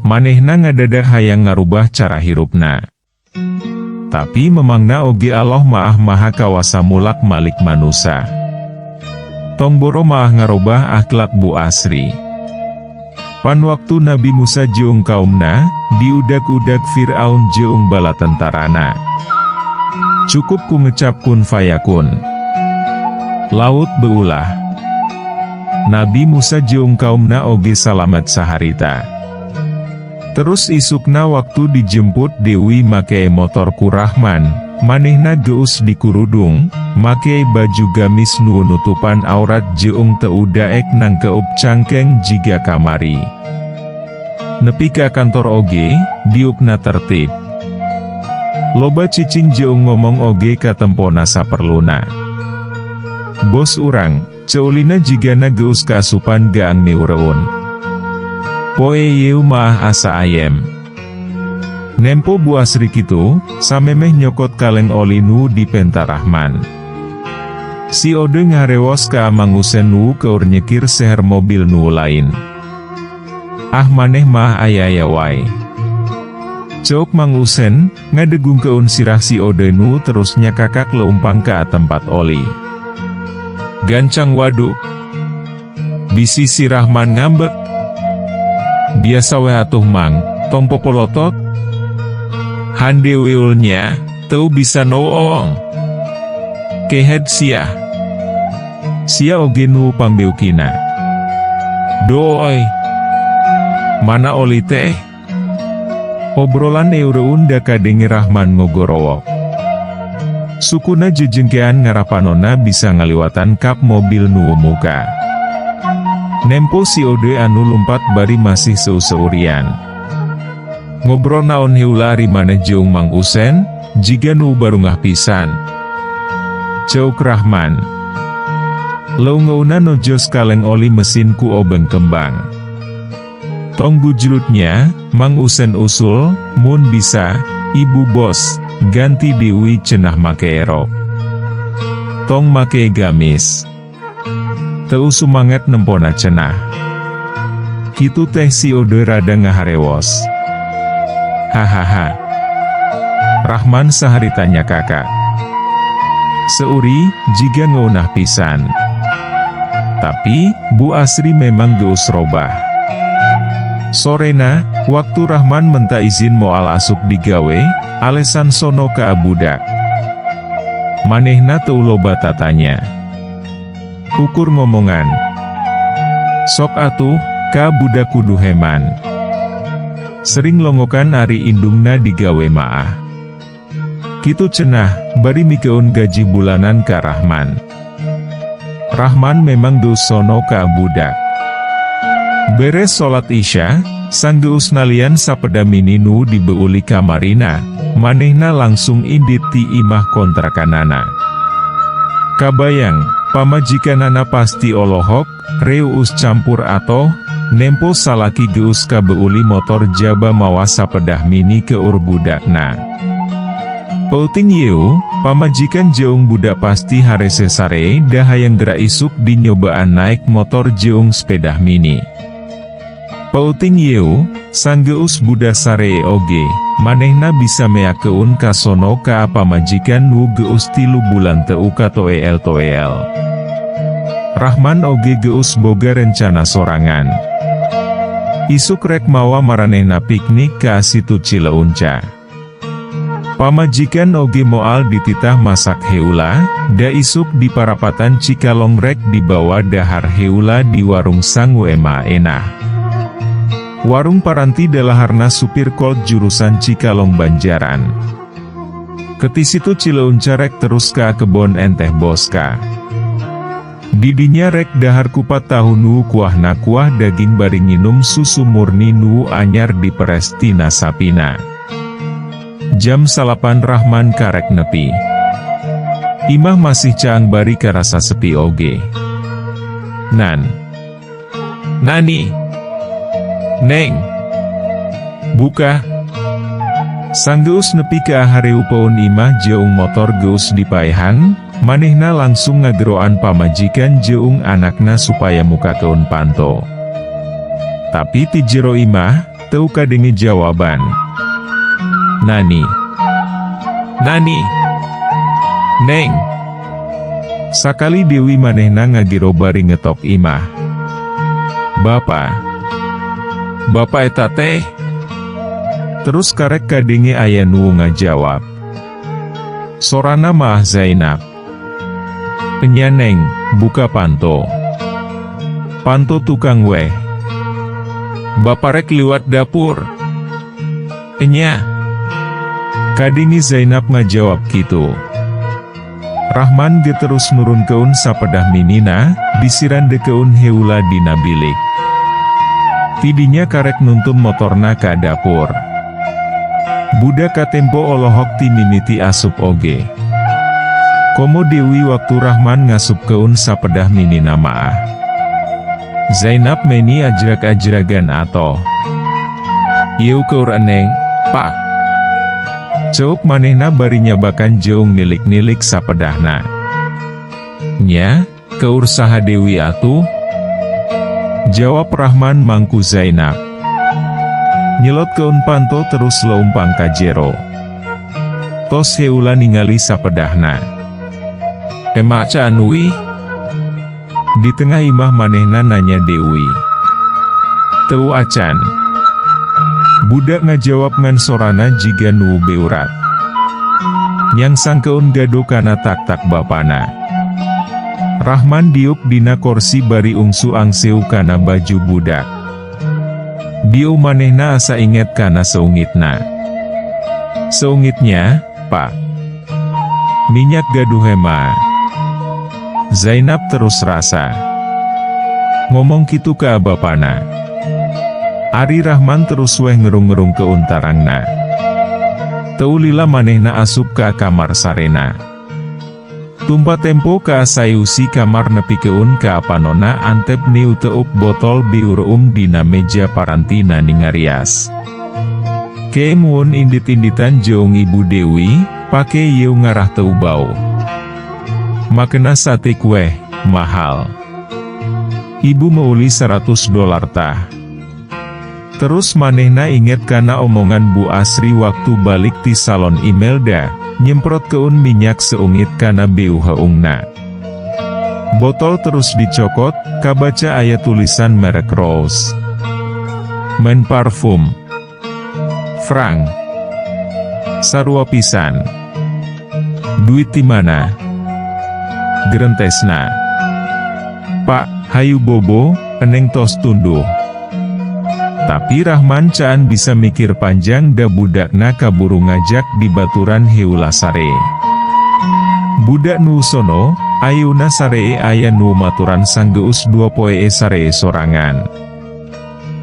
A: Manehna ngadadak hayang ngarubah cara hirupna. Tapi memangna oge Allah maah maha kawasa mulak malik manusa. Tong boro maah ngarobah akhlak Bu Asri. Pan waktu Nabi Musa jeung kaumna, diudag-udag Fir'aun jeung bala tentarana. Cukup ku ngecap kun fayakun. Laut beulah. Nabi Musa jeung kaumna oge salamet saharita. Terus isukna waktu dijemput Dewi make motor ku Rahman, manehna geus dikurudung, make baju gamis nu nutupan aurat jeung teu daek nangkeup cangkeng jiga kamari. Nepi ka kantor oge, diukna tertib. Loba cicing jeung ngomong oge katempona saperluna. Bos urang, ceulina jigana geus kaasupan gaang miureun. Poe ieu maah asa ayem. Nempo Bu Asri kitu, samemeh nyokot kaleng oli nu dipenta Rahman. Si Ode ngarewos ka Mang Usen nu keur nyekir seher mobil nu lain. Ah, maneh mah aya-aya wae. Ceuk Mang Usen, ngadegungkeun sirah si Ode nu terus nyakakak leumpang ka tempat oli. Gancang waduk. Bisi si Rahman ngambek. Biasa we atuh Mang, tong popolotot. Hande weulnya, teu bisa noong. Kehed sia. Sia oge nu pangbeukina. Dooy. Mana oli teh? Obrolan eureun da kadenge Rahman ngogorowok. Sukuna jejengkean ngarah panona bisa ngaliwatan kap mobil nu muka. Nempo si Ode anu lumpat bari masih seu-seurian. Ngobrol naon heula ari maneh jeung Mang Usen, jiga nu barungah pisan. Ceuk Rahman. Leungeunna nojos kaleng oli mesin ku obeng kembang. Tong gujlutnya, Mang Usen usul, mun bisa, ibu bos, ganti Dewi cenah make erok. Tong make gamis. Teu sumanget nempona cenah. Kitu teh si Ode rada ngaharewos. Hahaha. Rahman saharitanya kakak. Seuri, jiga ngeunah pisan. Tapi, Bu Asri memang geus robah. Sorena, waktu Rahman menta izin moal asup digawe, alesan sono ka budak. Manehna teu loba tatanya. Ukur ngomongan. Sok atuh, ka budak kudu heman. Sering longokan ari indungna digawe maah. Kitu cenah, bari mikeun gaji bulanan ka Rahman. Rahman memang geus sono ka budak. Beres salat Isya, sanggeus nalian sapeda mini nu dibeuli kamarina, manehna langsung indit ti imah kontrakanana. Kabayang, pamajikanana pasti olohok, reuus campur atoh, nempo salaki geus kabeuli motor jaba mawa sapedah mini keur budakna. Peuting ieu, pamajikan jeung budak pasti harese saree da hayang geura isuk dinyobaan naek motor jeung sepedah mini. Peuting ieu, sanggeus budak saree oge, manehna bisa meakeun kasono ka pamajikan nu geus 3 bulan teu katoel-toel. Rahman oge geus boga rencana sorangan. Isuk rek mawa maranehna piknik ka Situ Cileunca. Pamajikan oge moal dititah masak heula, da isuk di parapatan Cikalong rek dibawa dahar heula di warung sangu ema enah. Warung paranti dalaharna supir colt jurusan Cikalong Banjaran. Ke ti Situ Cileunca rek terus ka kebon enteh Boska. Didinya rek dahar kupat tahu nu kuahna kuah daging bari nginum susu murni nu anyar diperes tina sapina. Jam 9 Rahman karek nepi. Imah masih caang bari karasa sepi oge. Nan. Nani. Neng. Buka. Sanggeus nepi ka hareupeun imah jeung motor geus dipaehan, manehna langsung ngageroan pamajikan jeung anakna supaya mukakeun panto. Tapi ti jero imah, teu kadenge jawaban. Nani. Nani. Neng. Sakali deui manehna ngagero bari ngetok imah. Bapa. Bapa eta teh. Terus karek kadenge aya nu ngajawab. Sorana maah Zainab. "Enya Neng, buka panto. Panto tukang weh. Bapak rek liwat dapur." "Enya." Kadenge Zainab ngajawab kitu. Rahman ge terus nurunkeun sapedah minina, disirandekeun heula dina bilik. Tidinya karek nuntun motorna ka dapur. Budak katempo olohok ti mimiti asup oge. Komo deui waktu Rahman ngasupkeun sapedah minina maah. Zainab meni ajrag-ajragan atoh. "Ieu keur Eneng, Pak," ceuk manehna bari nyabakan jeung nilik-nilik sapedahna. "Nya, keur saha deui atuh?" Jawab Rahman mangku Zainab. Nyelotkeun panto terus leumpang ka jero. Tos heula ningali sapedahna. "Emak can uih?" Di tengah imah manehna nanya deui. "Teu acan." Budak ngajawab ngan sorana jiga nu beurat. Nyangsangkeun gado kana tak-tak bapana. Rahman diuk dina korsi bari ungsu angseu kana baju budak. Dieu manehna asa inget kana seungitna. "Seungitnya, Pak. Minyak gaduh ema." Zainab terus rasa. Ngomong kitu ka bapana. Ari Rahman terus weh ngerung-ngerungkeun tarangna. Teu lila manehna asup ka kamar sarena. Tumpa tempo ka sayusi kamar nepikeun ka panona antep niuteuk botol biureum dina meja parantina ningarias. Kemuun indit-inditan jeung Ibu Dewi, pake yeu ngarah teu bau. "Makena satik weh, mahal. Ibu meuli 100 dolar tah." Terus manehna inget kana omongan Bu Asri waktu balik ti salon Imelda, nyemprotkeun minyak seungit kana beuheungna. Botol terus dicokot, kabaca aya tulisan merek Rose. Men parfum. Frank. Sarua pisan. "Duit ti mana?" gerentesna. "Pak, hayu bobo, Eneng tos tunduh." Tapi Rahman caan bisa mikir panjang, da budakna kaburu ngajak dibaturan heula sare. Budak nu sono, ayeuna saree aya nu maturan sanggeus 2 poe saree sorangan.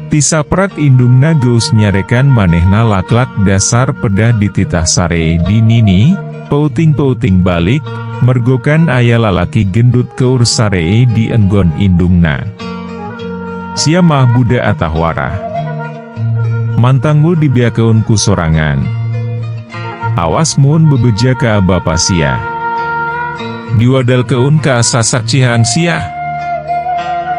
A: Tisaprak indungna geus nyarekan manehna laklak dasar pedah dititah saree di nini, peuting-peuting balik, mergokan aya lalaki gendut keur saree di enggon indungna. Sia mah budak atah warah. Mantangul dibeakeun ku sorangan. Awas mun bebeja ka bapa sia. Diwadalkeun ka sasak cihang sia.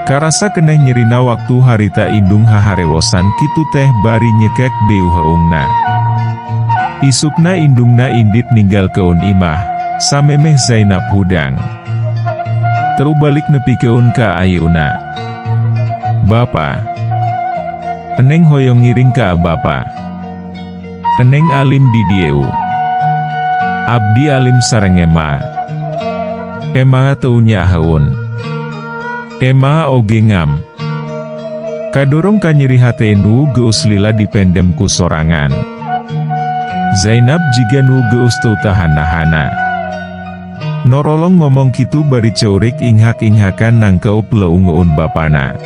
A: Karasa keneh nyerina waktu harita indung haharewosan kitu teh bari nyekek beuheungna. Isukna indungna indit ninggalkeun imah, samemeh Zainab hudang. Teu balik nepikeun ka ayeuna. Bapa. Eneng hoyong ngiring ka bapa. Eneng alim di dieu. Abdi alim sareng ema. Ema teu nyaaheun. Ema oge ngam. Kadorong kanyeri hate nu geus lila dipendem ku sorangan. Zainab jiga nu geus teu tahan-nahana. Norolong ngomong kitu bari ceurik inghak-inghakan nangkeup leungeun bapana.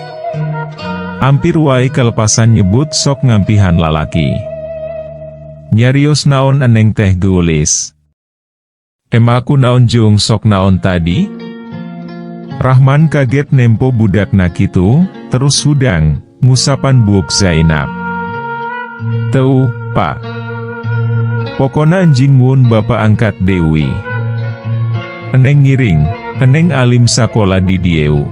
A: Ampir wae kelepasan nyebut sok ngampihan lalaki. Nyarios naon eneng teh geulis. Ema kunaon jeung sok naon tadi? Rahman kaget nempo budakna kitu, terus hudang, ngusapan buuk Zainab. Teu, Pak. Pokona enjing mun bapak angkat Dewi. Eneng ngiring, eneng alim sakola di dieu.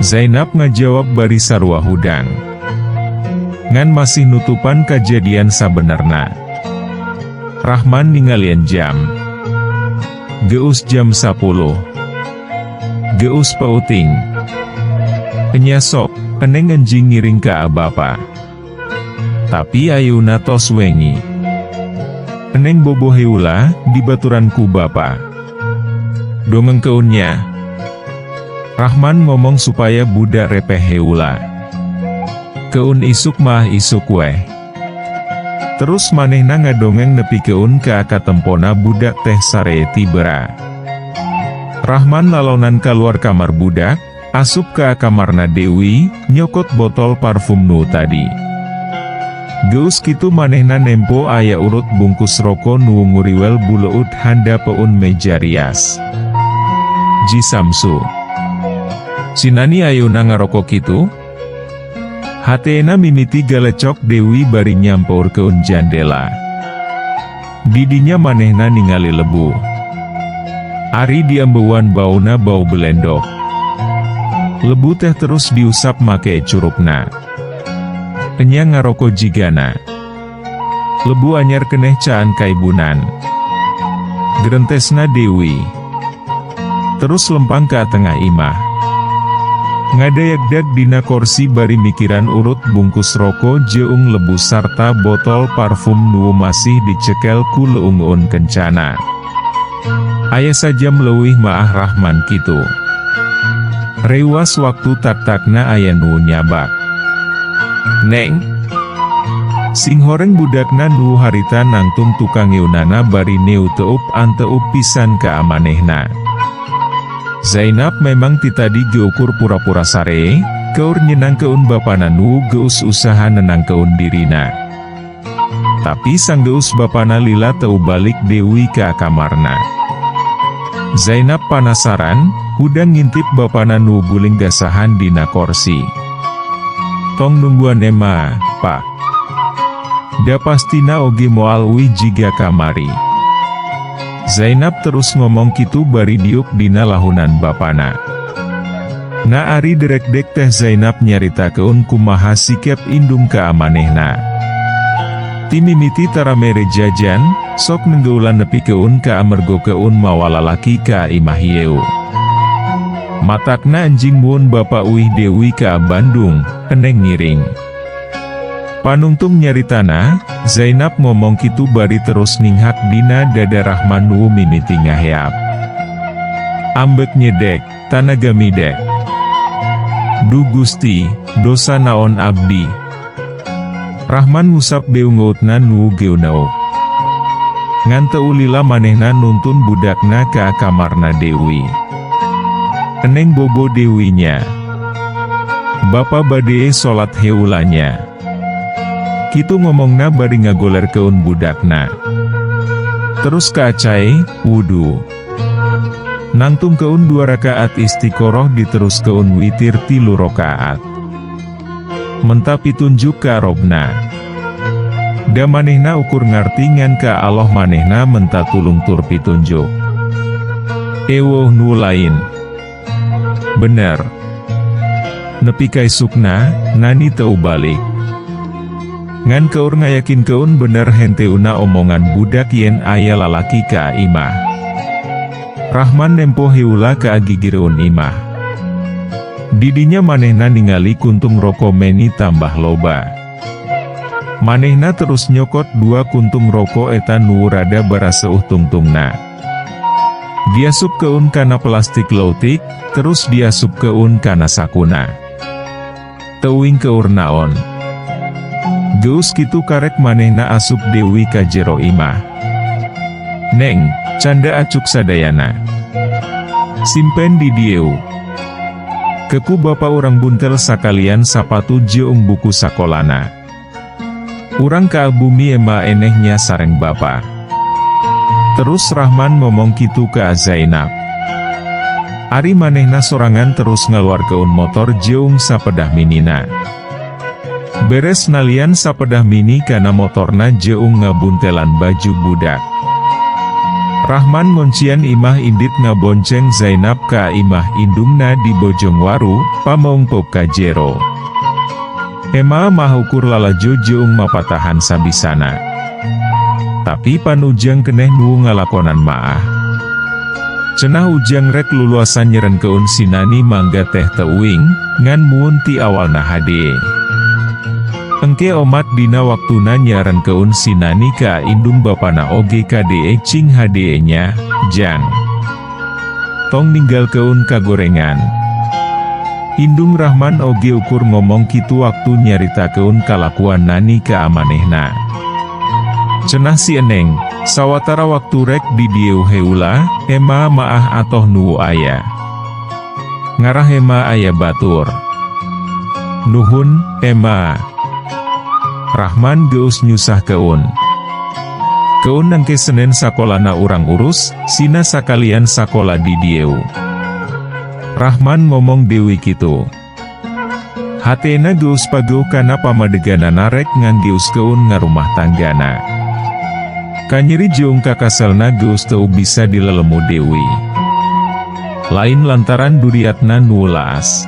A: Zainab ngajawab bari sarua hudang. Ngan masih nutupan kejadian sabenerna. Rahman ningalian jam. Geus jam 10. Geus peuting. Enya sok, eneng enjing ngiring ka bapa. Tapi ayeuna tos wengi. Eneng bobo heula, dibaturan ku bapa. Dongengkeun nya. Rahman ngomong supaya budak repeh heula. Keun isuk mah isuk weh. Terus manehna ngadongeng nepikeun ka katempona budak teh sare tibera. Rahman lalonan keluar kamar budak, asup ke kamarna Dewi, nyokot botol parfum nu tadi. Geus kitu manehna nempo aya urut bungkus roko nu nguriwel buleut handapeun meja rias. Ji Samsu. Cinani ayeuna ngaroko kitu? Hatena mimiti galecok Dewi bari nyampeurkeun jandela. Didinya manehna ningali lebu. Ari diambeuan bauna bau belendok. Lebu teh terus diusap make curupna. Enya ngaroko jigana. Lebu anyar keneh caan kaibunan. Gerentesna Dewi. Terus lempang ke tengah imah. Ngadayagdag dina korsi bari mikiran urut bungkus roko jeung lebu sarta botol parfum nu masih dicekel ku leungeun kencana. Aya sajam leuwih maah Rahman kitu. Reuwas waktu tak-takna aya nu nyabak. Neng. Singhoreng budakna nu harita nangtung tukang eunana bari neuteup anteup pisan ka manehna. Zainab memang ti tadi geukur pura-pura sare, keur nyenangkeun bapana nu geus usaha nenangkeun dirina. Tapi sanggeus bapana lila teu balik Dewi ka kamarna. Zainab panasaran, hudang ngintip bapana nu guling gasahan dina korsi. Tong nungguan ema, Pak. Da pastina oge moal uih jiga kamari. Zainab terus ngomong kitu bari diuk dina lahunan bapana. Na ari derekdek teh Zainab nyaritakeun kumaha sikep indung ka manehna. Ti mimiti tara mere jajan, sok nenggeulan nepikeun ka amergokeun mawa lalaki ka imah ieu. Matakna enjing mun bapa uih Dewi ka Bandung, eneng ngiring. Panungtung nyaritana, Zainab ngomong kitu bari terus ninghak dina dada Rahman nu mimiti ngaheap. Ambek nyedek, tanaga midek. Duh Gusti, dosa naon abdi. Rahman ngusap beungeutna nu geuneuk. Ngan teu lila manehna nuntun budakna ka kamarna Dewi. "Eneng bobo deui nya. Bapa bade salat heula nya." Kitu ngomongna bari ngagolerkeun budakna. Terus ka cai, wudu. Nangtungkeun dua rakaat istiqoroh, diteruskeun witir tilu rakaat. Menta pitunjuk ka Robna. Da manehna ukur ngarti ngan ka Allah manehna menta tulung tur pitunjuk. Eweuh nu lain. Bener. Nepi ka isukna, Nani teu balik. Ngan keur ngayakinkeun bener henteuna omongan budak yen aya lalaki ka imah. Rahman nempo heula ka gigireun imah. Didinya manehna ningali kuntung roko meni tambah loba. Manehna terus nyokot dua kuntung roko eta nu rada baraseuh tungtungna. Diasupkeun kana plastik leutik, terus diasupkeun kana sakuna. Teuing keur naon. Geus kitu karek manehna asup deui ka jero imah. "Neng, canda acuk sadayana. Simpen di dieu. Ke ku bapa urang buntel sakalian sapatu jeung buku sakolana. Urang ka bumi ema eneh nya sareng bapa." Terus Rahman ngomong kitu ke Zainab. Ari manehna sorangan terus ngaluarkeun motor jeung sapedah minina. Beres nalian sapedah mini kana motorna jeung ngabuntelan baju budak. Rahman ngoncian imah indit ngabonceng Zainab ka imah indungna di Bojongwaru, Pameungpeuk ka jero. Ema mah ukur lalajo jeung mapatahan sabisana. Tapi pan Ujang keneh nu ngalakonan maah. Cenah Ujang rek luluasan nyerenkeun si Nani mangga teh teuing, ngan muun ti awalna hade. Engke omat dina waktuna nyarenkeun si Nani ka indung bapana oge kade cing hade nya, Jang. Tong ninggalkeun kagorengan. Indung Rahman oge ukur ngomong kitu waktu nyaritakeun kalakuan Nani ka amanehna. Cenah si Eneng, sawatara waktu rek di dieu heula, ema maah atoh nu aya. Ngarah ema aya batur. "Nuhun, ema." Rahman geus nyusahkeun. "Keun engke Senen sakolana urang urus, sina sakalian sakola di dieu." Rahman ngomong deui kitu. Hatena geus pageuh kana pamadeganana rek nganggeuskeun ngarumah tanggana. Kanyeri jeung kakaselna geus teu bisa dilelemu deui. Lain lantaran duriatna nu laas.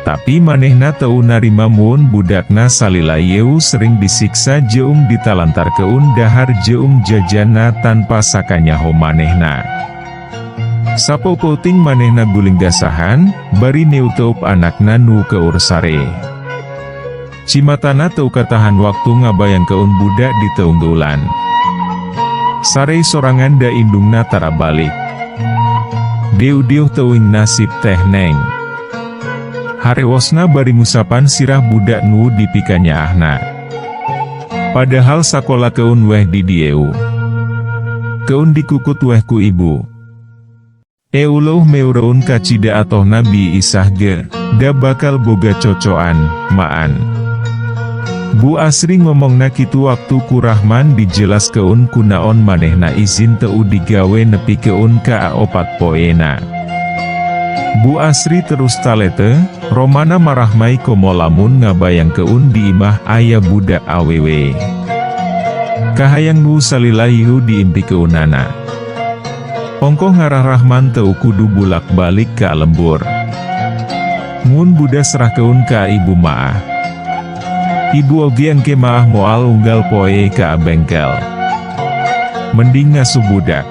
A: Tapi manehna teu narima mun budakna salila yeu sering disiksa jeung ditalantarkeun dahar jeung jajanna tanpa sakanyaho manehna. Sapeuting manehna guling gasahan, bari neuteup anakna nu keur sare. Cimatana teu katahan waktu ngabayangkeun budak diteunggeulan. Sare sorangan da indungna tara balik. Deu-deuh teuing nasib teh Neng. Harewosna bari ngusapan sirah budak nu dipikanyaahna. Padahal sakolakeun weh di dieu. Keun dikukut weh ku ibu. Euleuh meureun kacida atohna Bi Isah ge, da bakal boga cocoan, maan. Bu Asri ngomongna kitu waktu ku Rahman dijelaskeun kunaon manehna izin teu digawe nepikeun ka 4 poena. Bu Asri terus talete, romana marahmai komo lamun ngabayangkeun di imah aya budak awewe. Kahayang nu salila ieu diimpikeunana. Ongkoh ngarah Rahman teu kudu bulak-balik ka lembur. Mun budak serahkeun ka ibu maah. Ibu oge engke maah moal unggal poe ka bengkel. Mending ngasuh budak.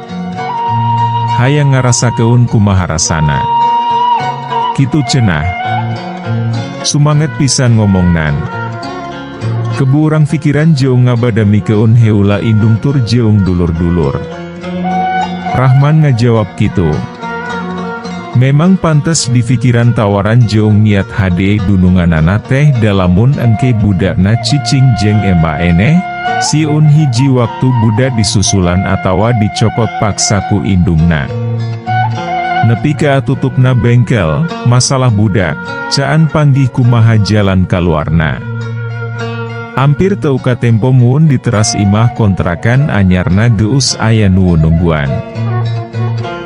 A: Hayang ngarasakeun kumaha rasana. Kitu cenah. Sumanget pisan ngomongnan. Kebu urang pikiran jeung ngabadamikeun heula indung tur jeung dulur-dulur. Rahman ngajawab kitu. Memang pantes difikiran tawaran jeung niat hade dununganana teh da lamun engke budakna cicing jeung ema eneh, sieun hiji waktu budak disusulan atawa dicokot paksa ku indungna. Nepi ka tutupna bengkel, masalah budak, caan panggih kumaha jalan kaluarna. Ampir teu katempo mun di teras imah kontrakan anyarna geus aya nu nungguan.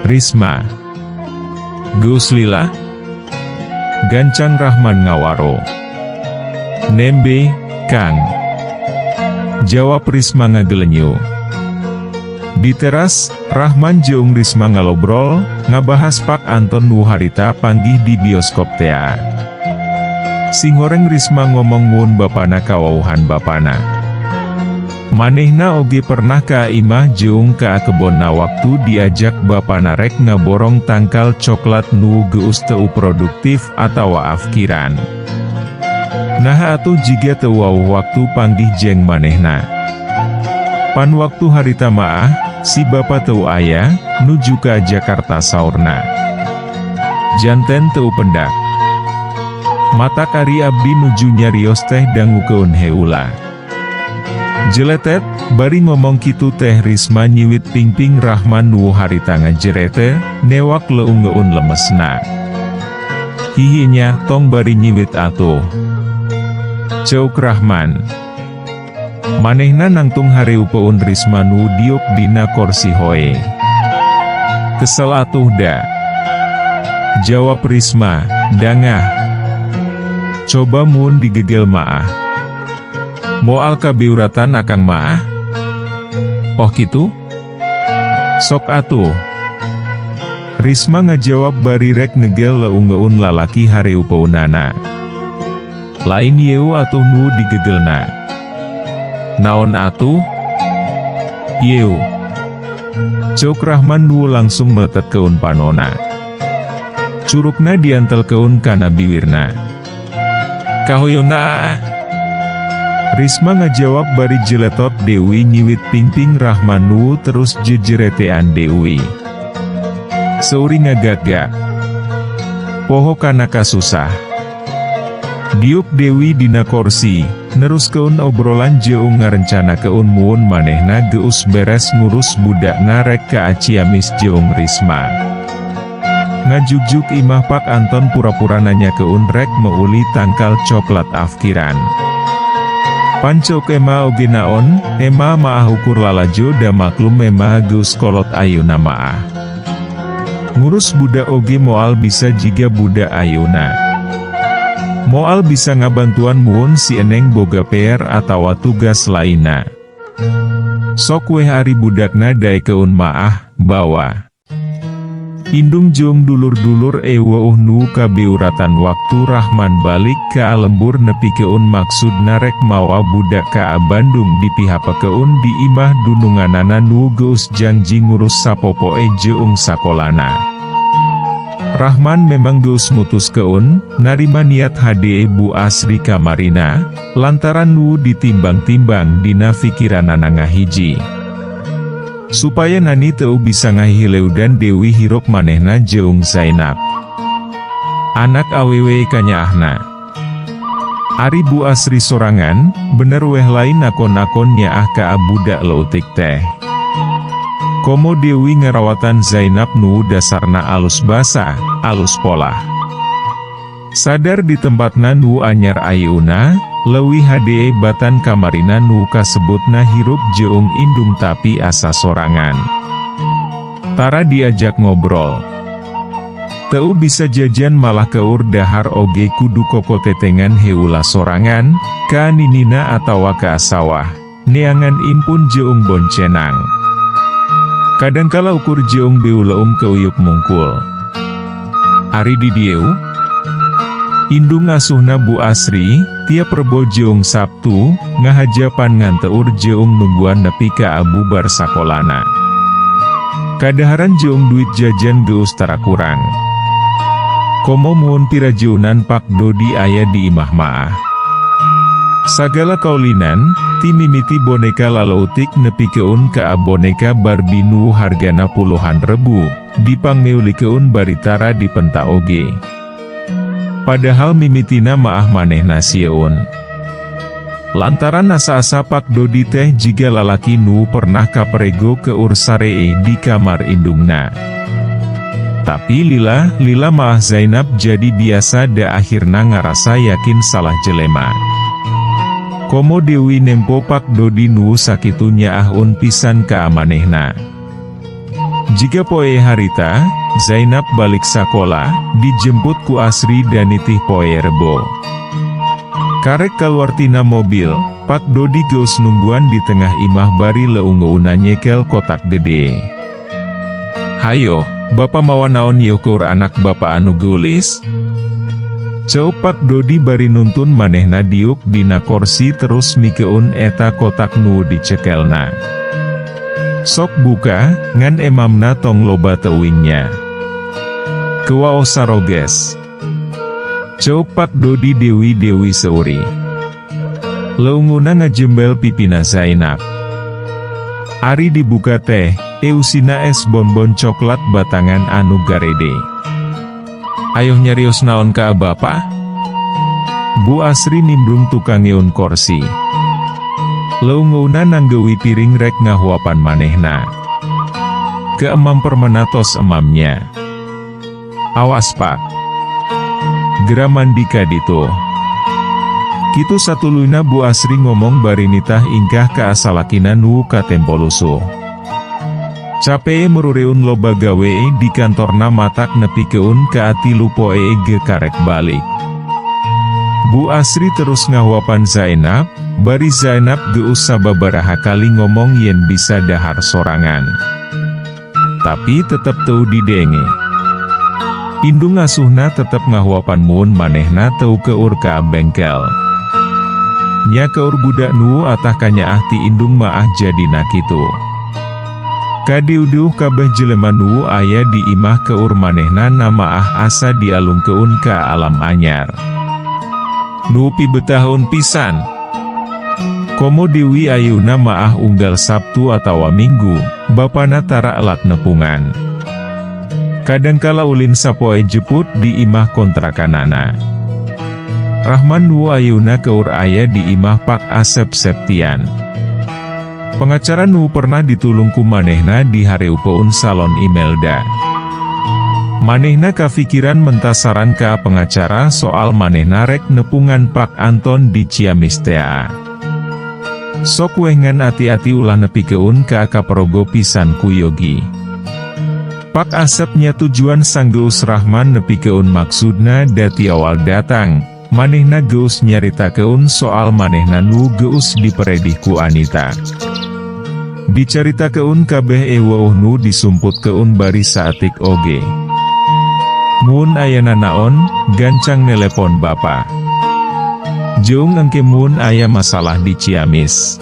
A: Risma. Geus lila? Gancang Rahman ngawaro. Nembe, Kang. Jawab Risma ngagelenyu. Di teras, Rahman jeung Risma ngalobrol, ngabahas Pak Anton nu harita panggih di bioskop tea. Singhoreng Risma ngomong mun bapana kawauhan bapana. Manehna oge pernah ka imah jeung ka kebonna waktu diajak bapana rek ngaborong tangkal coklat nu geus teu produktif atawa afkiran. Naha atuh jiga teu wawuh waktu panggih jeung manehna. Pan waktu harita maah, si bapa teu aya, nuju ka Jakarta saurna. Janten teu pendak. Matak ari abdi nuju nyarios teh dangukeun heula. Jeletet, bari ngomong kitu teh Risma nyiwit pingping Rahman nu harita ngajerete, newak leungeun lemesna. Hihi nya, tong bari nyiwit atuh. Ceuk Rahman. Manehna nangtung hareupeun Risma nu diuk dina korsi hoe. Kesel atuh da. Jawab Risma, dangah. Coba mun digegel maah. Moal kabeuratan akang maah? Oh kitu? Sok atuh. Risma ngajawab bari rek ngegel leungeun lalaki hareupeunana. Lain yeu atuh nu digegelna. Naon atuh? Yeu. Ceuk Rahman nu langsung meletetkeun panona. Curukna diantelkeun kana biwirna. Kahoyongna. Risma ngajawab bari jeletot Dewi nyiwit pingping Rahman nu terus jejeretean Dewi. Seuri ngagagak. Poho kana kasusah. Diuk Dewi dina korsi, neruskeun obrolan jeung ngarencanakeun mun manehna geus beres ngurus budakna rek ka Ciamis jeung Risma. Ngajugjug imah Pak Anton pura-pura nanyakeun rek meuli tangkal coklat afkiran. Pan ceuk ema oge naon, ema maah ukur lalajo da maklum ema geus kolot ayeuna maah. Ngurus budak oge moal bisa jiga budak ayeuna. Moal bisa ngabantuan mun si eneng boga PR atawa tugas lainna. Sok weh ari budakna daekeun maah, bawa. Indung jeung dulur-dulur eweuh nu kabeuratan waktu Rahman balik ka lembur nepikeun maksudna rek mawa budak ka Bandung dipihapekeun di imah dununganana nu geus janji ngurus sapopoe jeung sakolana. Rahman memang geus mutuskeun narima niat hade Bu Asri kamarina, lantaran nu ditimbang-timbang dina fikiranana ngahiji. Supaya Nani teu bisa ngahileudan Dewi hirup manehna jeung Zainab. Anak awewe kanyaahna. Ari Bu Asri sorangan, bener weh lain nakon-nakon nyaah ka budak leutik teh. Komo Dewi ngarawatan Zainab nu dasarna alus basa, alus polah. Sadar di tempatna nu anyar ayeuna, leuwih hade batan kamarina nu kasebutna hirup jeung indung tapi asa sorangan. Tara diajak ngobrol. Teu bisa jajan malah keur dahar oge kudu kokotetengan heula sorangan, ka ninina atawa ka sawah, neangan impun jeung boncenang. Kadangkala ukur jeung beuleum keuyup mungkul. Ari di dieu, indung asuhna Bu Asri, tiap Rebo jeung Sabtu, ngahajapan nganteur jeung nungguan nepi ka bubar sakolana. Kadaharan jeung duit jajan geus tara kurang. Komo mun pirajeunan Pak Dodi aya di imah maah. Sagala kaulinan, ti mimiti boneka laleutik nepikeun ka boneka Barbie nu hargana puluhan rebu, Dipangmeulikeun bari tara dipenta oge. Padahal mimitina maah manehna sieun. Lantaran asa-asa Pak Dodi teh jiga lalaki nu pernah kaperego keur saree di kamar indungna. Tapi lila, lila maah Zainab jadi biasa da akhirna ngarasa yakin salah jelema. Komo Dewi nempo Pak Dodi nu sakitu nyaahun pisan ka manehna. Jiga poe harita, Zainab balik sakola, dijemput ku Asri dan nitih poe Rebo. Karek kaluar tina mobil, Pak Dodi geus nungguan di tengah imah bari leungeunna nyekel kotak gede. "Hayo, Bapak mawa naon yeuh keur anak Bapak anu geulis?" Ceuk Pak Dodi bari nuntun manehna diuk dina korsi terus mikeun eta kotak nu dicekelna. "Sok buka, ngan emamna tong loba teuing nya. Kewaos saroges," ceuk Pak Dodi. Dewi Dewi seuri. Leungeunna ngajembel pipina Zainab. Ari dibuka teh, eusina es bonbon coklat batangan anu garede. "Ayo nyarios naon ka Bapak?" Bu Asri nimbrung tukangeun korsi. Leungeunna nanggeui piring rek ngahuapan manehna. "Ke emam permena tos emam nya. Awas, Pak. Gera mandi ka ditu." Kitu satuluyna Bu Asri ngomong bari nitah ingkah ka salakina nu katempo lusuh. Capee murureun loba gawe di kantorna matak nepikeun ka 3 poe ge karek balik. Bu Asri terus ngahuapan Zainab, bari Zainab geus sababaraha kali ngomong yen bisa dahar sorangan. Tapi tetep teu didenge. Indung asuhna tetep ngahuapan mun manehna teu keur ka bengkel. Nya keur budak nu atah kanyaah ti indung maah jadina kitu. Kadieuh kabeh jelema nu aya di imah keur manehna namaah asa dialungkeun ka alam anyar. Nu pibetaheun pisan. Komo Dewi ayeuna maah unggal Sabtu atawa Minggu, bapana tara elat nepungan. Kadangkala ulin sapoe jeput di imah kontrakanana. Rahman nu ayeuna keur aya di imah Pak Asep Septian. Pengacara nu pernah ditulung ku manehna di hareupeun salon Imelda. Manehna kafikiran menta saran ka pengacara soal manehna rek nepungan Pak Anton di Ciamis tea. "Sok weh, ngan ati-ati, ulah nepikeun ka kaperogo pisan ku Yogi." Pak Asep nyatujuan sanggeus Rahman nepikeun maksudna dati awal datang, manehna geus nyaritakeun soal manehna nu geus diperedih ku Anita. Dicaritakeun kabeh eweuh nu disumputkeun bari saatik oge. "Mun aya nanaon, gancang nelepon Bapa. Jeung engke mun aya masalah di Ciamis,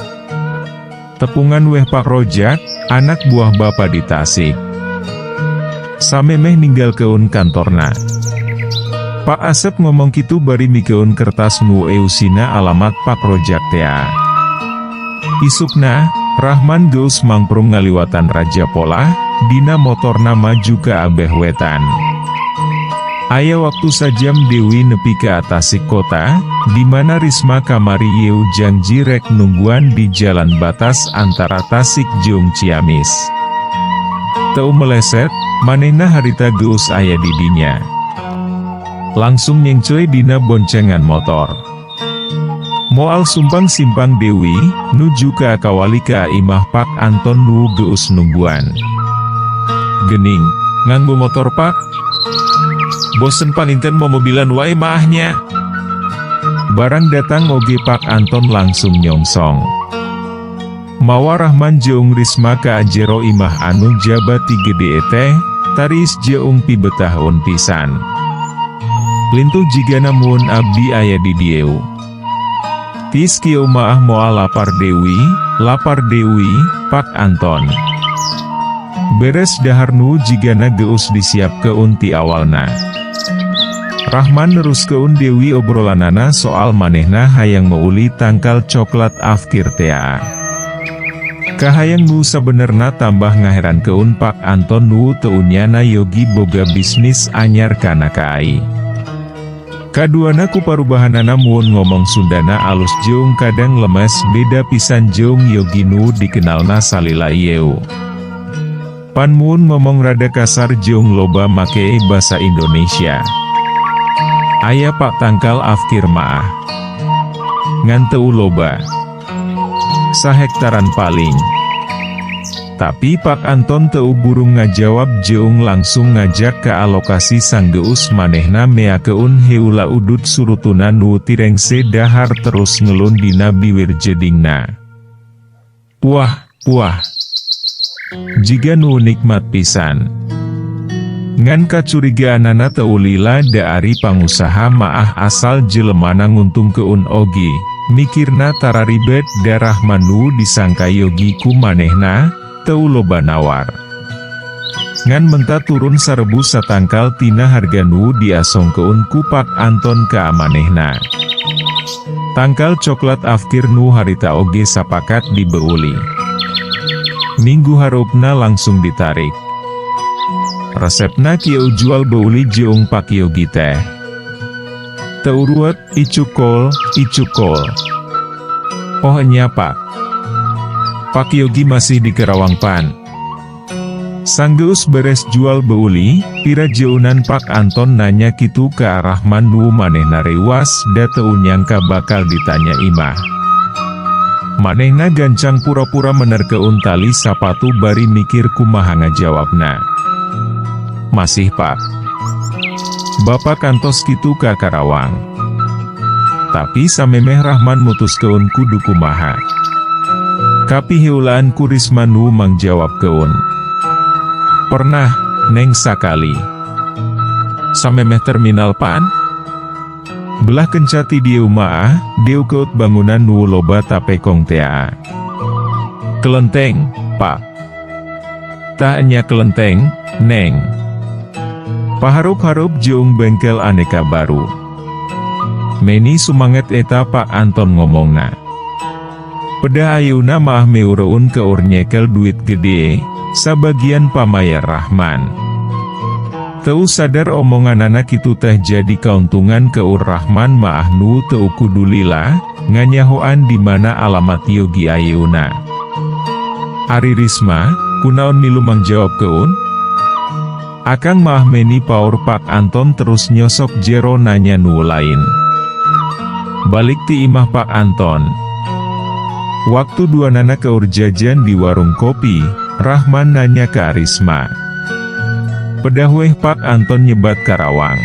A: tepungan weh Pak Rojak, anak buah Bapa di Tasik." Samemeh ninggalkeun kantorna, Pak Asep ngomong kitu bari mikeun kertas nu eusina alamat Pak Rojak tea. Isukna, Rahman geus mangprung ngaliwatan Raja Polah, dina motorna maju ka Abeh Wetan. Aya waktu sajam Dewi nepi ka Tasik kota, di mana Risma kamari yeu janji rek nungguan di jalan batas antara Tasik jeung Ciamis. Teu meleset, manehna harita geus aya di dinya. Langsung nyengcoy dina boncengan motor. Moal sumpang-simpang Dewi, nuju ka kawali ka imah Pak Anton nu geus nungguan. "Gening, nganggo motor, Pak. Bosen paninten momobilan wae maahnya." Barang datang oge Pak Anton langsung nyongsong. Mawa Rahman jeung Risma ka jero imah anu jaba ti gede teh, taris jeung pibetaheun pisan. "Lintuh jigana mun abdi aya di dieu. Tis kieu maah moal lapar Dewi, lapar Dewi, Pak Anton." Beres dahar nu jigana geus disiapkeun ti awalna, Rahman neruskeun Dewi obrolanana soal manehna hayang meuli tangkal coklat afkir tea. Kahayang nu sabenerna tambah ngaherankeun Pak Anton nu teu nyana Yogi boga bisnis anyar kana kaai. Kaduana ku parubahanana mun ngomong Sundana alus jeung kadang lemes beda pisan jeung Yogi nu dikenalna salila ieu. Pan mun ngomong rada kasar jeung loba make basa Indonesia. Aya, Pak, tangkal afkir maah. Ngan teu loba. Sahektaran paling. Tapi Pak Anton teu buru ngajawab jeung langsung ngajak ka lokasi sanggeus manehna meakeun heula udud surutuna nu tirengse dahar terus ngelun dina biwir jedingna. Wah, wah. Jiga nu nikmat pisan. Ngan kacurigaanana teu lila da ari pangusaha maah asal jelemana nguntungkeun oge, mikirna tararibet da Rahman nu disangka Yogi ku manehna, teu loba nawar. Ngan menta turun 1.000 satangkal tina harga nu diasongkeun ku Pak Anton ka manehna. Tangkal coklat afkir nu harita oge sapakat dibeuli. Minggu hareupna langsung ditarik. Resepna kieu jual beuli jeung Pak Yogi teh. Teu ruwet, icuk kol, icuk kol. Oh enya, Pak. Pak Yogi masih di Karawang pan. Sanggeus beres jual beuli, pira jeunan Pak Anton nanya kitu ka Rahman nu manehna rewas da teu nyangka bakal ditanya imah. Manehna gancang pura-pura menerkeun tali sapatu bari mikir kumaha ngajawabna. Masih, Pak. Bapak kantos kitu ka Karawang. Tapi samemeh Rahman mutuskeun kudu kumaha. Kapiheulaan ku Risma nu mangjawabkeun. Pernah, Neng, sakali. Samemeh terminal pan? Belah kenca ti dieu maah, deukeut bangunan nu loba tapekong tea. Kelenteng, Pak. Tah nya kelenteng, Neng. Paharup-harup jeung bengkel aneka baru. Meni sumanget eta Pak Anton ngomongna. Pedah ayeuna maah meureun keur nyekel duit gede, sabagian pamayar Rahman. Teu sadar omonganana kitu teh jadi kauntungan keur Rahman maah nu teu kudu lila, nganyahoan di mana alamat Yogi ayeuna. Ari Risma, kunaon milu mangjawabkeun? Akang maah meni paur. Pak Anton terus nyosok jero nanya nu lain. Balik ti imah Pak Anton. Waktu duanana keur jajan di warung kopi, Rahman nanya ke Arisma. Pedah weh Pak Anton nyebat Karawang.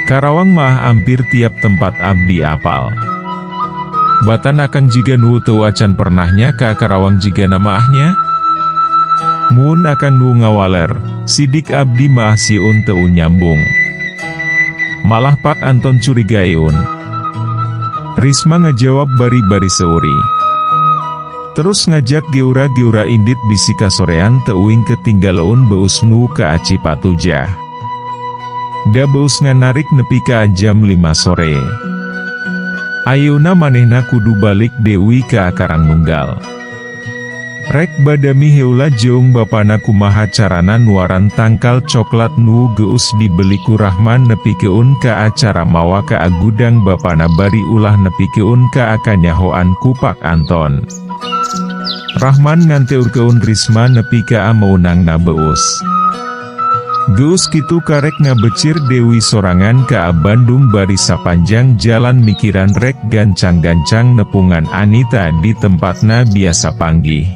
A: Karawang mah hampir tiap tempat abdi apal. Batan akang jiga nu teu acan pernahnya ka Karawang jiga maahnya? Mun akang nu ngawaler, sidik abdi maah sieun teu nyambung. Malah Pak Anton curigaeun. Risma ngajawab bari-bari seuri. Terus ngajak geura-geura indit bisi kasorean teuing ketinggaleun beus nu ka Cipatujah. Da beus narik nepi ka jam 5 sore. Ayeuna manehna kudu balik deui ka Karangnunggal. Rek badami heula jeung bapana kumaha carana nuaran tangkal coklat nu geus dibeli ku Rahman nepikeun ka acara mawa ka gudang bapana bari ulah nepikeun ka kanyahoan ku Pak Anton. Rahman nganteurkeun Risma nepi ka meunangna beus. Geus kitu karek ngabecir Dewi sorangan ka Bandung bari sapanjang jalan mikiran rek gancang-gancang nepungan Anita di tempatna biasa panggih.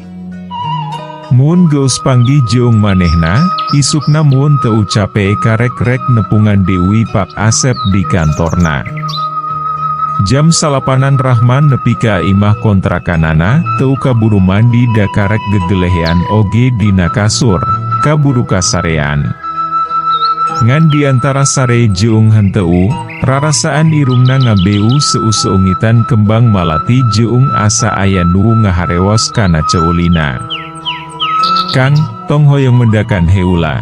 A: Mun geus panggih jeung manehna, isukna mun teu cape karek rek nepungan Dewi Pak Asep di kantorna. Jam 9-an Rahman nepi ka imah kontrakanana, teu kaburu mandi da karek gegelehean oge dina kasur, kaburu kasarean. Ngan diantara sare jeung henteu, rarasaan irungna ngabeu seu-seungitan kembang malati jeung asa aya nu ngaharewos kana ceulina. Kang, tong hoyong mendakan heula.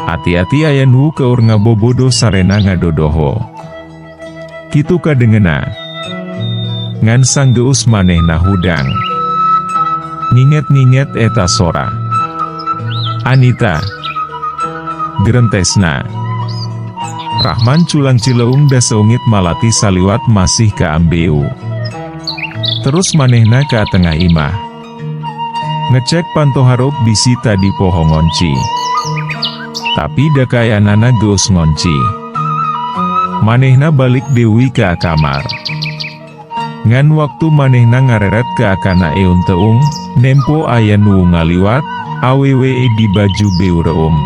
A: Hati-hati aya nu keur ngabobodo sarena ngadodoho. Kitu kadengena. Ngan sanggeus manehna hudang. Nginget-nginget eta sora. Anita. Gerentesna. Rahman culang cileung da seungit malati saliwat masih kaambeu. Terus manehna ka tengah imah. Ngecek panto hareup bisi tadi poho ngonci. Tapi da kaayaanana geus ngonci. Manehna balik deui ka kamar. Ngan waktu manehna ngareret ka kana eunteung, nempo aya nu ngaliwat, awewe di baju beureum.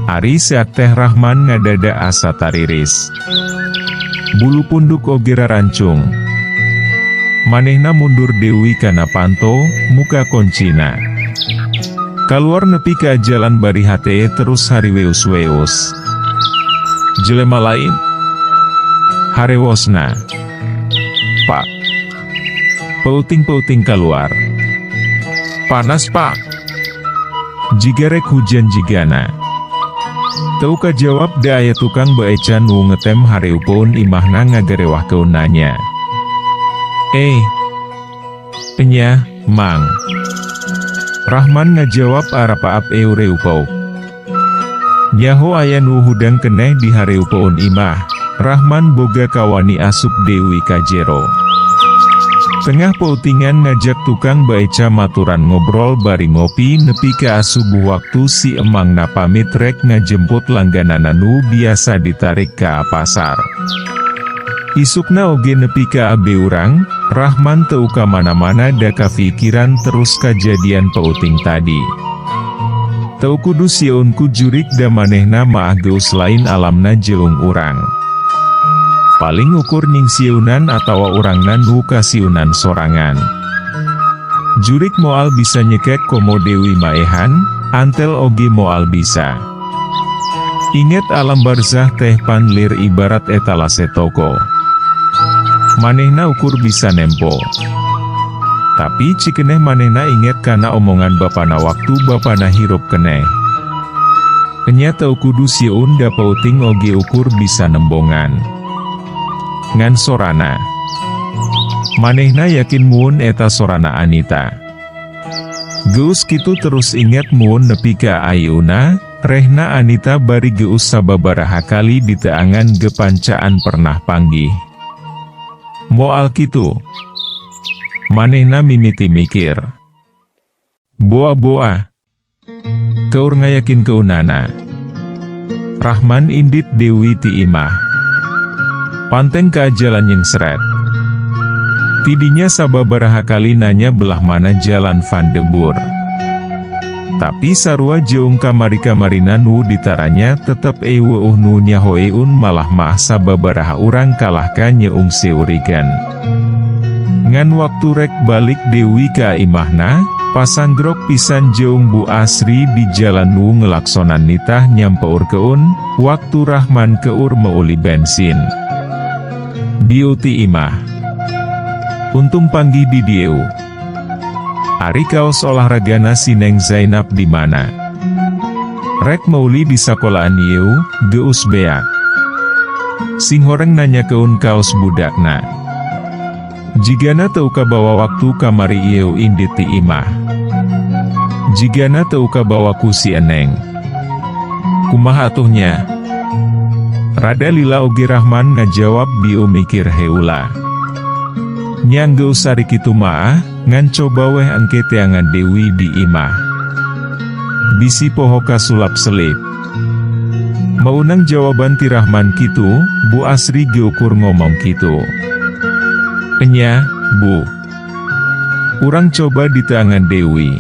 A: Ari seak teh Rahman ngadada asa tariris. Bulu punduk oge rarancung. Manehna mundur deui kana panto, muka koncina. Kaluar nepi ka jalan bari hate terus hariweus-weus. Jelema lain. Harewosna. Pak. Peuting-peuting keluar. Panas, Pak. Jiga rek hujan jigana. Teu kajawab da aya tukang beeca nu ngetem hareupeun imahna ngagarewahkeun nanya. Eh. Enya, Mang. Rahman ngajawab arapaap eureupeuk. Nyaho aya nu hudang keneh di hareupeun imah, Rahman boga kawani asup deui ka jero. Tengah peutingan ngajak tukang baeca maturan ngobrol bari ngopi nepi ka asubuh waktu si emangna pamit rek ngajemput langgananna nu biasa ditarik ka pasar. Isukna oge nepi ka beurang, Rahman teu ka mana-mana da kapikiran terus kajadian peuting tadi. Teu kudu sieun ku jurig da manehna maah geus lain alamna jeung urang. Paling ukur nyingsieunan atawa urangna nu kasieunan sorangan. Jurig moal bisa nyekek komo deui maehan, antel oge moal bisa. Inget alam barzah teh pan lir ibarat etalase toko. Manehna ukur bisa nempo. Tapi cikeneh manehna inget kana omongan bapana waktu bapana hirup keneh. Enya teu kudu sieun da peuting oge ukur bisa nembongan. Ngan sorana. Manehna yakin mun eta sorana Anita. Geus kitu terus inget mun nepi ka ayeuna, rehna Anita bari geus sababaraha kali diteangan ge pancaan pernah panggih. Moal kitu. Manehna mimiti mikir. Boa-boa. Keur ngayakinkeunana. Rahman indit deui ti imah. Panteng ka jalan nyengsret. Tidinya sababaraha kali nanya belah mana jalan Van de Boer. Tapi sarua jeung kamari-kamarina nu ditaranya tetep euweuh nu nyahoeun malah mah sababaraha urang kalahka nyeung seurigan. Ngan waktu rek balik deui ka imahna, pasanggrok pisan jeung Bu Asri di jalan nu ngelaksonan nitah nyampeurkeun, waktu Rahman keur meuli bensin. Dieu ti imah. Untung panggih di dieu. Ari kaos olahragana si Neng Zainab di mana? Rek meuli di sakolaan ieu, geus beak. Singhoreng nanyakeun kaos budakna. Jigana teu kabawa waktu kamari ieu indit ti imah. Jigana teu kabawa ku si Eneng. Kumaha atuh nya? Rada lila oge Rahman ngajawab bieu mikir heula. Nya geus ari kitu mah, ngan coba weh engke teangan deui di imah. Bisi poho kasulap selip. Meunang jawaban ti Rahman kitu, Bu Asri geukur ngomong kitu. Enya, Bu. Urang coba diteangan deui.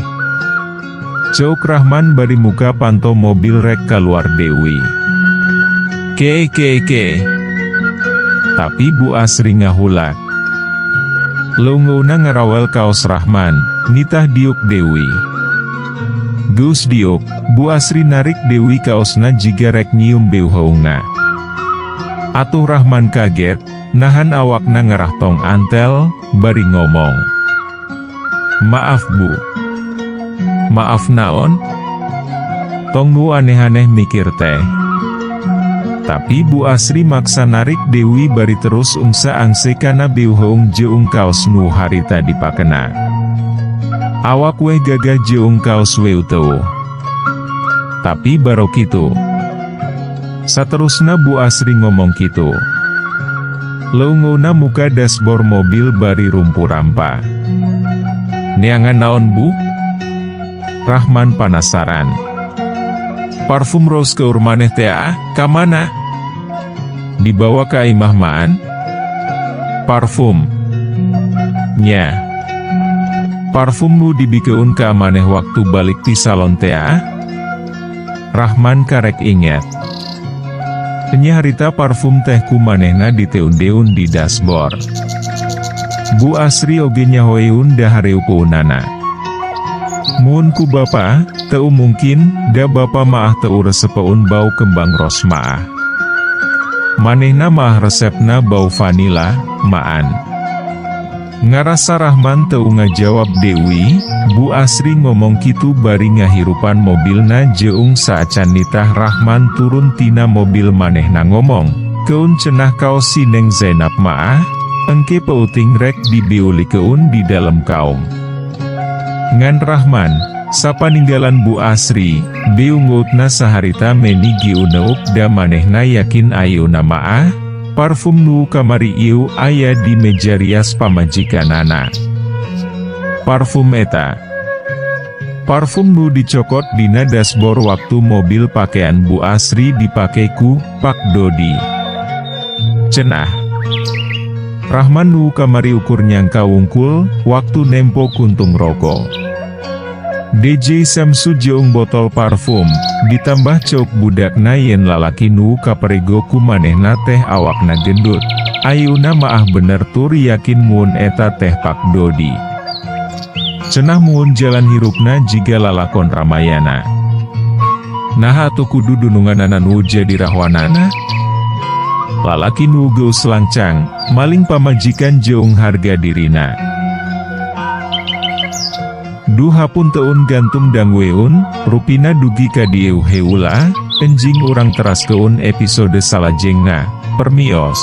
A: Ceuk Rahman bari muka panto mobil rek kaluar deui. Ke ke ke. Tapi Bu Asri ngahulak. Leungeunna ngarawel kaos Rahman, nitah diuk deui. Geus diuk, Bu Asri narik deui kaosna jiga rek nyium beuheungna. Atuh Rahman kaget, nahan awakna ngarah tong antel, bari ngomong. Maaf, Bu. Maaf naon? Tong nu aneh-aneh mikir teh. Tapi Bu Asri maksa narik deui bari terus ungsa angse kana beuheung jeung kaos nu harita dipakena. Awak weh gagah jeung kaos weuteuh. Tapi baro kitu. Saterusna Bu Asri ngomong kitu. Leungeunna muka dasbor mobil bari rumpu-rampa. Neangan naon, Bu? Rahman panasaran. Parfum rose keur maneh teh kamana? Dibawa ka imah, Maan? Parfum. Nya. Parfum nu dibikeun ka maneh waktu balik ti salon teh. Rahman karek inget. Nya, harita parfum teh ku manehna diteun-deun di dasbor. Bu Asri oge nyahoeun da hareupeunana. Mun ku bapa, teu mungkin, da bapa maah teu resepeun bau kembang ros maah. Manehna maah resepna bau vanila, Maan. Ngarasa Rahman teu ngajawab deui, Bu Asri ngomong kitu bari ngahirupan mobilna jeung saacan nitah Rahman turun tina mobil manehna ngomong, "Keun cenah kaos si Neng Zainab maah, engke peuting rek dibiulikeun di dalem kaum." Ngan Rahman, sapaninggalan Bu Asri, beunggeutna saharita meni giuneuk da manehna yakin ayeuna maah, parfum nu kamari ieu aya di meja rias pamajikanana. Parfum eta. Parfum nu dicokot dina dasbor waktu mobil pakean Bu Asri dipake ku Pak Dodi. Cenah. Rahman nu kamari ukur nyangka wungkul, waktu nempo kuntung roko. DJ Samsu jeung botol parfum, ditambah ceuk budakna yen lalaki nu kaperego ku manehna teh awakna gendut. Ayeuna maah bener tur yakin mun eta teh Pak Dodi. Cenah mun jalan hirupna jiga lalakon Ramayana. Naha atuh kudu dununganana nu jadi rahwanana? Lalaki nu geus lancang, maling pamajikan jeung harga dirina. Duh, hapunteun gantung dangueun, rupina dugi ka dieu heula, enjing urang teraskeun episode salajengna, permios.